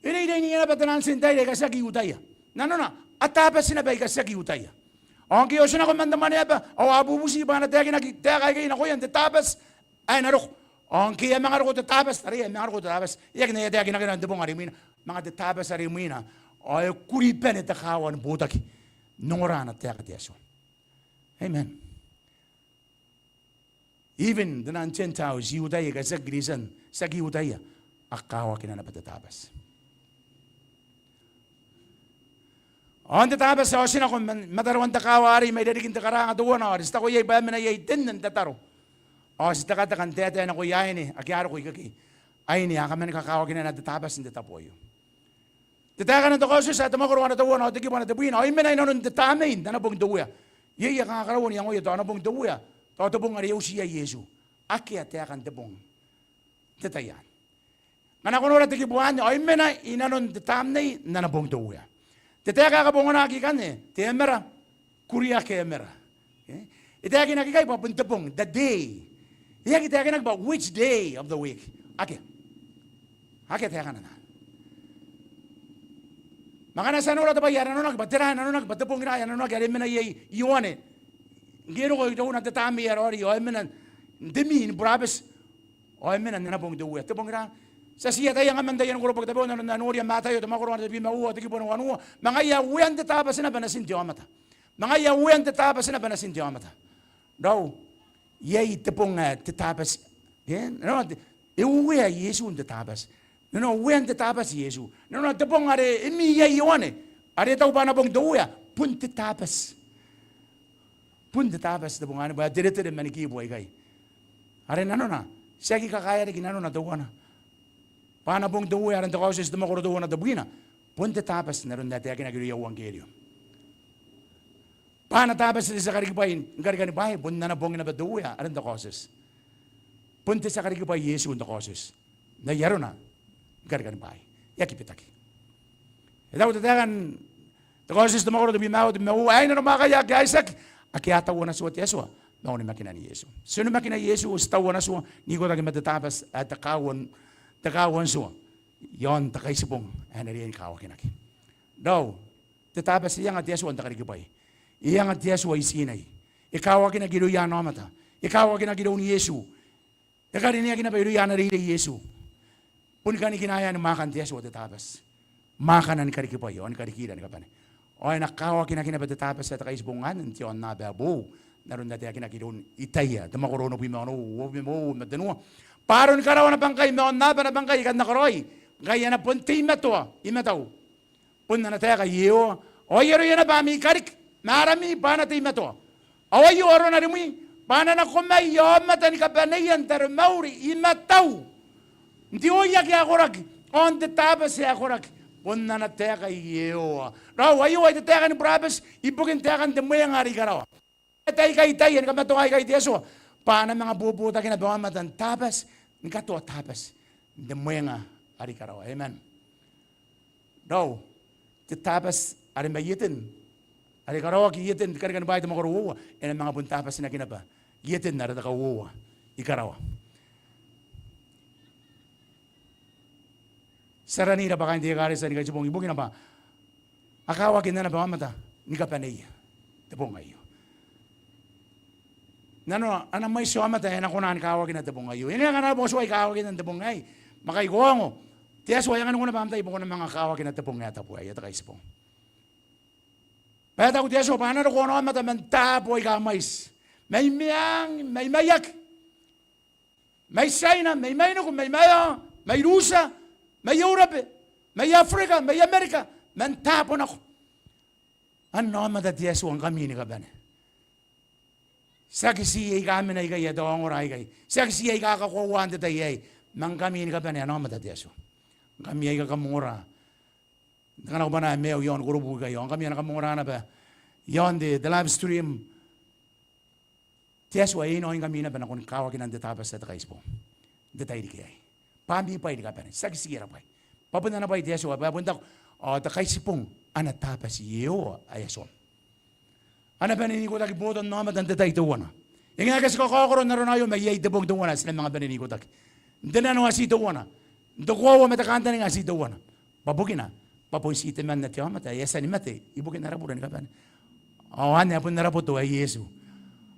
E reirei n iai naba te naan Gentile aika tiaki I-Iutaia. Nanona, a Tabati naba aika tiaki I-Iutaia. Ao ngke e otinako man te mwaneaba ao a bubuti bwa a na taekinaki taeka aikai nakoia n te Tabati ae na roko. Ao ngke e a manga roko te Tabati, taraia e a manga roko te Tabati, e aki na e taekinaki n te bong are imwina, manga te Tabati are imwina. Ao e kuri bane te kaawa ni botaki n ongora ana taeka te Atua. Amen. Even te naan Gentiles, I-Iutaia aika tiaki Kristian, tiaki I-Iutaia, a kawakina naba te Tabati. Ao n te Tabati ao ti nako ma, mataroan te kaawa arei mai rarikin te karaanga teuana, ao are ti taku iai bwa e mena iai te nne n tataro. Ao ti tekateka n taetae nakoia aine ake a roko ikekei, aine a kaman kakawakinna te Tabati n te tabo aio. Te taeka n te kaotioti ae te mwakoro ana teuana ao te kibu ana tebwina, ao I mena inanon te Tamnei n ana bong te Uea. Iai ae kanga karaua n iangoia tao ana bong te Uea, tao te bong are e uti iai Iesu. Akea taekan te bong n te tai anne. Ngkana ko nora te kibu anne, ao I mena inanon te Tamnei n ana bong te Uea. Te taeka ae kabonganaki ikanne, te emera, kuria ke emera. E? E taekinaki ikai bwa bon te bong, the day. E aki taekinaki bwa which day of the week. Akea. Akea taekana anne. Ma ngkana ti a nora te bwai ae nanonaki bwa tera ae nanonaki, bwa te bong ira ae nanonaki are e mena iai Ioane ngke e roko irouna n te Tamnei ae raoiroi, ao e mena n te mii ni burabeti, ao e mena n ana bong te Uea. Te bong ira? Ti a tia n ataia ngkami n taian koroboki tabeua n aron ae noria Mataio te mwakoro ae tebwi ma uoua, te kibu ae wanua. Ma ngaia uean te Tabati naba natin te aomata. Ma ngaia uean te Tabati naba natin te aomata. Raou, iai te bong ae te Tabati. E, nanona te, e uea Iesu n te Tabati. Nanona uean te Tabati Iesu. Nanona te bong are e mii iai Ioane, are e taku bwa ana bong te Uea, bon te Tabati. Bon te Tabati te bong anne, bwa e teretere man kibu aikai. Are nanona, ti aki kakaea riki nanona teuana bwa ana bong te Uea, are n te Kaotioti te mwakoro teuana tebwina, bon te Tabati n aron ae taekinaki irouia euangkerio. Bwa ana Tabati te tia karikibwai ni karikani bwaai, bon ana bong naba te Uea, are n te Kaotioti. Bon te tia karikibwai Iesu n te Kaotioti n ai arona ni karikani bwaai. E aki bitaki. E taku te taeka n te Kaotioti te mwakoro tebwi ma aua, tebwi ma uoua, aei nanomwaakaia ake a itiaki, ake a taua natua te Atua ma onimakinan Iesu. Ti onimakina Iesu, ti taua natua n ikotaki ma te Tabati ae te kaaua n, te kaaua n tua, iaon te Kaitibong ae na riai ni kawakinaki. Raou, te Tabati e anga te Atua n te karikibwai. E anga te Atua i Tinai. E kawakinaki irouia ana aomata. E kawakinaki iroun Iesu. E karineaki naba irouia ana reirei Iesu. Boni kanikinaean mwaakan te Atua te Tabati. Mwaakana ni karikibwai ao ni karikira ni kabane. Ao e na kawakinaki naba te Tabati ae te Kaitibong anne n te aonnaba ae boou, n aron ae taekinaki iroun Itaia te mwakoro onobwi ma onoua, uabwi ma uoua ma tenua. Bwa aroni karawa naba ngkai ma aonnaba naba ngkai aika a na karaoi, ngkai a na bon teimatoa i matau. Bon ana taeka Iehova. Ao ai aroia naba ami kariki ma arami bwa a na teimatoa. Ao aio arona rimwi, bwa a na nako mai aomata ni kabaneia n taromauri i matau, n te oi ake a koraki ao n te Tabati ae koraki, bon ana taeka Iehova. Raou, aio ai te taeka ni burabeti ibukin taekan te mwenga are i karawa. Ataei aikai, ataei ni kamatoa aikai te Atua, bwa a na manga bobotaki naba aomata n Tabati, ni katoa Tabati n te mwenga are i karawa. Amen. Raou, te Tabati are mai Eten, are karaoaki i Eten, te karikani bwaai te mwakoro uoua, e na manga bon Tabatinaki naba i Eten are te kauoua i karawa. Ti aranira bwa kaain te ekaretia ni Kaitibong ibukina bwa a kawakina naba aomata ni kabaneia te bong aio. Nanona, a na mwaiti aomata ae a na kona ni kawakina te bong aio. E ngae ngkana arona bwa ko tuai kawakinna te bong aei, ma kai ko ongo, te Atua e anganiko naba am tai bwa ko na manga kawakina te bong ae tabu aei, ae te Kaitibong. Bwa e taku te Atua bwa a na roko aomata man taabo aika mwaiti, mai meang, mai maiaki, mai Tiaina, mai mainiku, mai maeao, mai Rutia, mai Eurobe, mai Aberika, mai Amerika, man taabo nako. Ana aomata te Atua ngkami ni kabane. Tiaki ti aika a mena ikai ae te ongora aikai. Tiaki ti aika a kakoaua n te tai aei. Ma ngkami ni kabane ana aomata te Atua. Ngkami aika kam ongora n te kanakobwana ae maiu iaon korobu ikai, ao ngkami a na kam ongora naba iaon te, te live stream. Te Atua e inaoi ngkami naba nakon kawakinan te Tabati ae te Kaitibong n te tairiki aei. Bwa ami bwai ni kabane, tiaki ti ara bwai. Bwa bon ana bwai te Atua, bwa e bon taku, ao te Kaitibong ana Tabati Iehova ae Atuam. A na bane n ikotaki botannaomata n te tai teuana. E ngae ngke ti kakaokoro n arona aio, ma iai te bong teuana ae ti na manga bane n ikotaki n te nano ae ti teuana, n te koaua ma te kantaninga ae ti teuana. Bwa bukina bwa bon ti temanna te aomata ae e a tia ni mate ibukin ara bure ni kabane. Ao anne ae bon ara boto ae Iesu.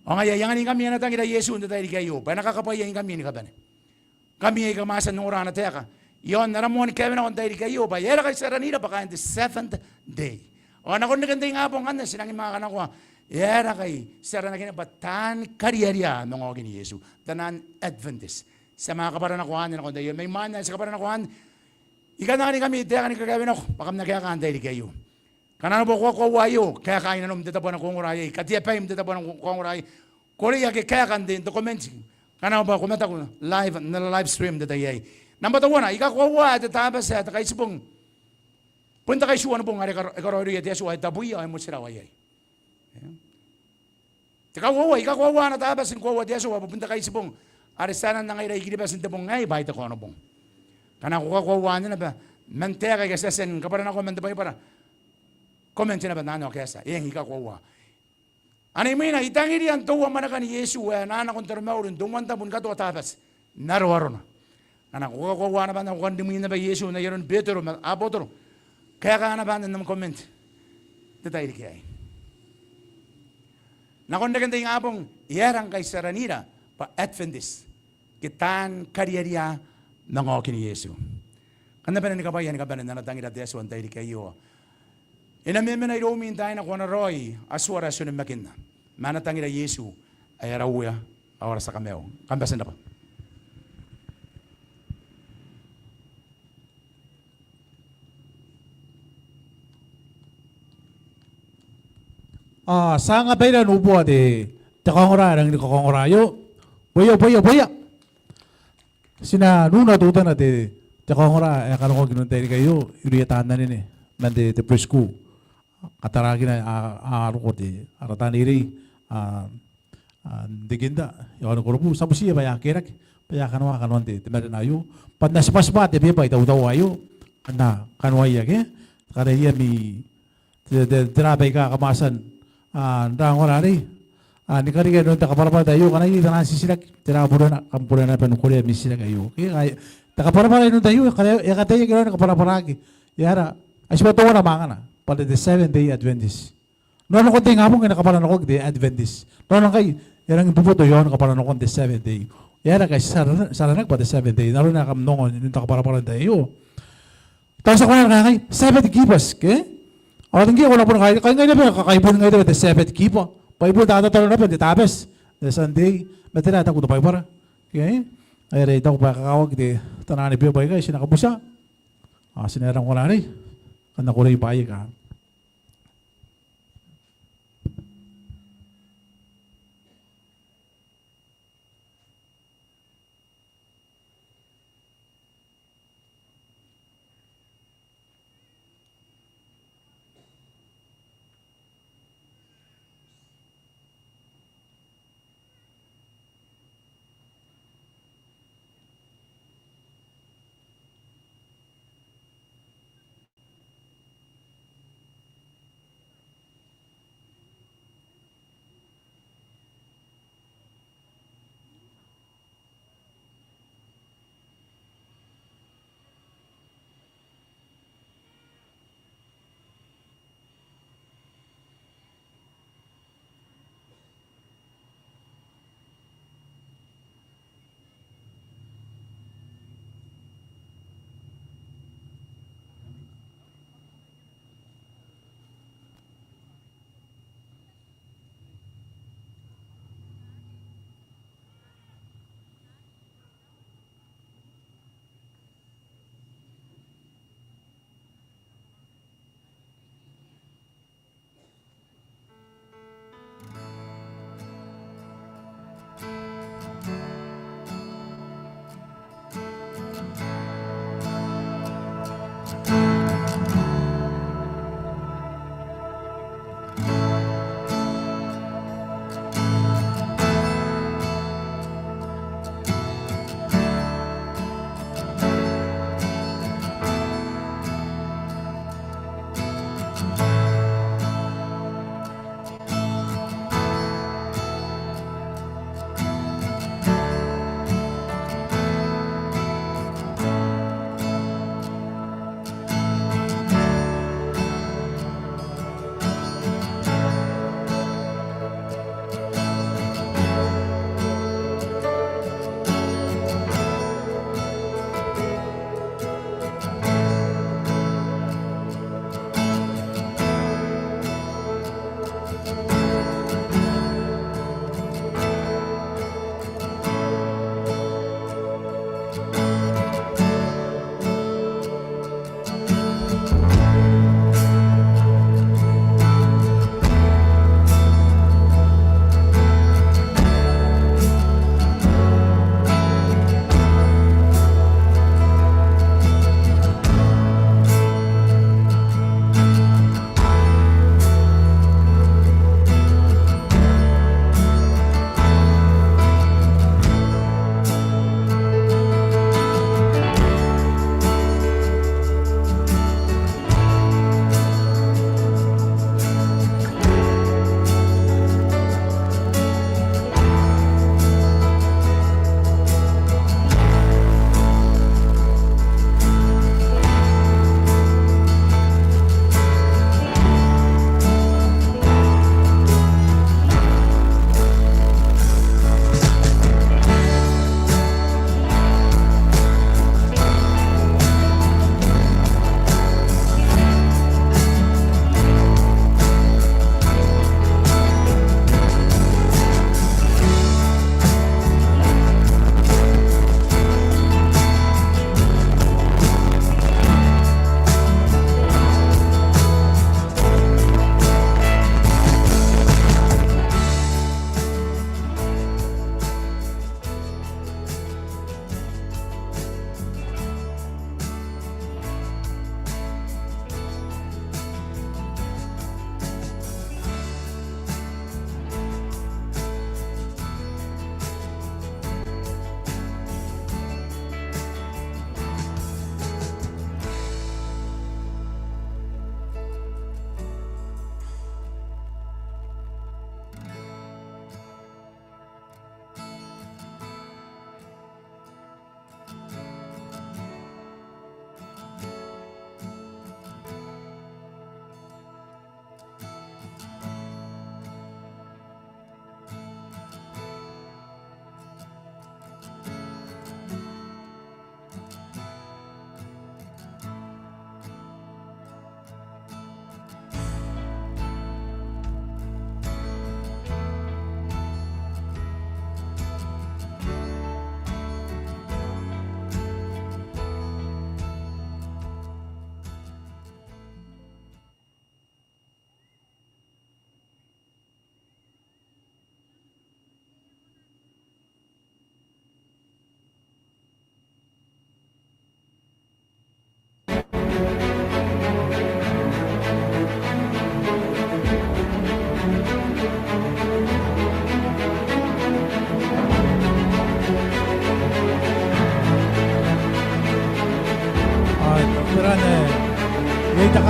Ao ngaia e anganingkami ana tangira Iesu n te tairiki aio bwa e na kakabwaiaingkami ni kabane. Ngkami aika kam a tia n ongora ana taeka iaon ara moan kaewenako n tairiki aio, bwa e aera ngkai ti aranira bwa kaain te seventh day. Ao nakon reken te ingabong anne ti nangi manga kanakoa, e aera ngkai ti aranakina bwa taan kariaria ae manga okin Iesu, the non-Adventist. Ti a manga kabwara nako anne nakon te tai aio, ma imwain ae ti kabwara nako anne, I kan anganingkami taeka ni kakaewenako bwa kam na kaeka n tairiki aio. Ngkana arona bwa ko kakoaua aio, kaeka i nanom n te tabo ae ko ongora iai, kateabai n te tabo ae ko ongora iai. Ko reiaki kaeka n te, n te comment ngkana arona bwa ko mataku live n ara live stream n te tai aei. Nambwa teuana, I kakoaua ae te Tabati ae te Kaitibong bon te kaitiua ni bong are e karaoiroia te Atua ae tabwi ao e motirawa iai. Te kauoua, I kakoaua ana Tabati ni koaua te Atua bwa bon te Kaitibong are ti a anaa ngaira I-Kiribati n te bong aei bwa ai te Kaonobong. Ngkana ko kakoaua anne naba man taeka aika ti a tia ni kabwara nako man te Baibara, comment naba n anne ao kaetia, eng, I kakoaua. Anne imwina, I tangiria n toua mwanekan Iesu ae e na nako n taromauri n te umwantabu ni katoa Tabati n aroarona. Ngkana ko kakoaua naba anne, ko kan rimwi naba Iesu n ai aron Betero ma abotoro, kaeka naba anne n am comment n te tairiki aei. Nakon reken te ingabong, e aera ngkai ti aranira bwa Adventist ke taan kariaria manga okin Iesu. Kam na bane ni kabwaia ni kabane n ana tangira te Atua n tairiki aio. E na memena iroumi n taai nako ana raoi Atuara ae ti onimakinna. Ma ana tangira Iesu ae ara Uea ao ara tia Kamaiu. Kam bati n rabwa. A, ti a anga baira n uboa te, te kaongora ae rangi ni kakaongora aio. Bwaia, bwaia, bwaia. Ti na nuna teutana te, te kaongora ae kanakoaki n te tairiki aio irouia taan anene man te, te preschool. Katarakina a, a roko te, ara taan reirei, a, a, n te kinda iaoni korobu, ti a butiia bwa e a kerake, bwa e a kanoa kanoan te, te marena aio. Bwa N na tibwatibwa te beba i tautaua aio, kam na kanoaia ke, karaia ami, te, te, tera baika kam a tia n, a, n ongora arei. A, ni karika inanon te kabwarabwara n te tai aio, ngkana iai taian titiraki, tera bureana, kam bureana bwa N na korea ami titiraki aio. Ke, a, te kabwarabwara inanon te tai aio, e kataia, e kataia ke e na kabwarabwaraki. E aera, ai tibwa teuana mwangana, bwa te Seventh Day Adventist. Nanona nakon te ingabong e na kabwaranakoaki te Adventist. Nanona ngkai e rangi n boboto iaon kabwaranakon te Seventh Day. E aera ngkai ti a ara, ti aranaki bwa te Seventh Day. Nanona ae kam ongo n te kabwarabwara n te tai aio. Tao ti a kona ni kangai, Sabbath keepers, ke? Ao ngke ko na bon kangai, kangai naba, kangai bon ngai naba te Sabbath keeper. Bwa I bon tatataro naba n te Tabati, n te Sunday. Ma tera ae taku te Baibara? Ke? Ae are I taku bwa e kakawaki te, taian beba aikai, ti na kabuta. A, ti na ongora arei. Kam na korei bwaai aika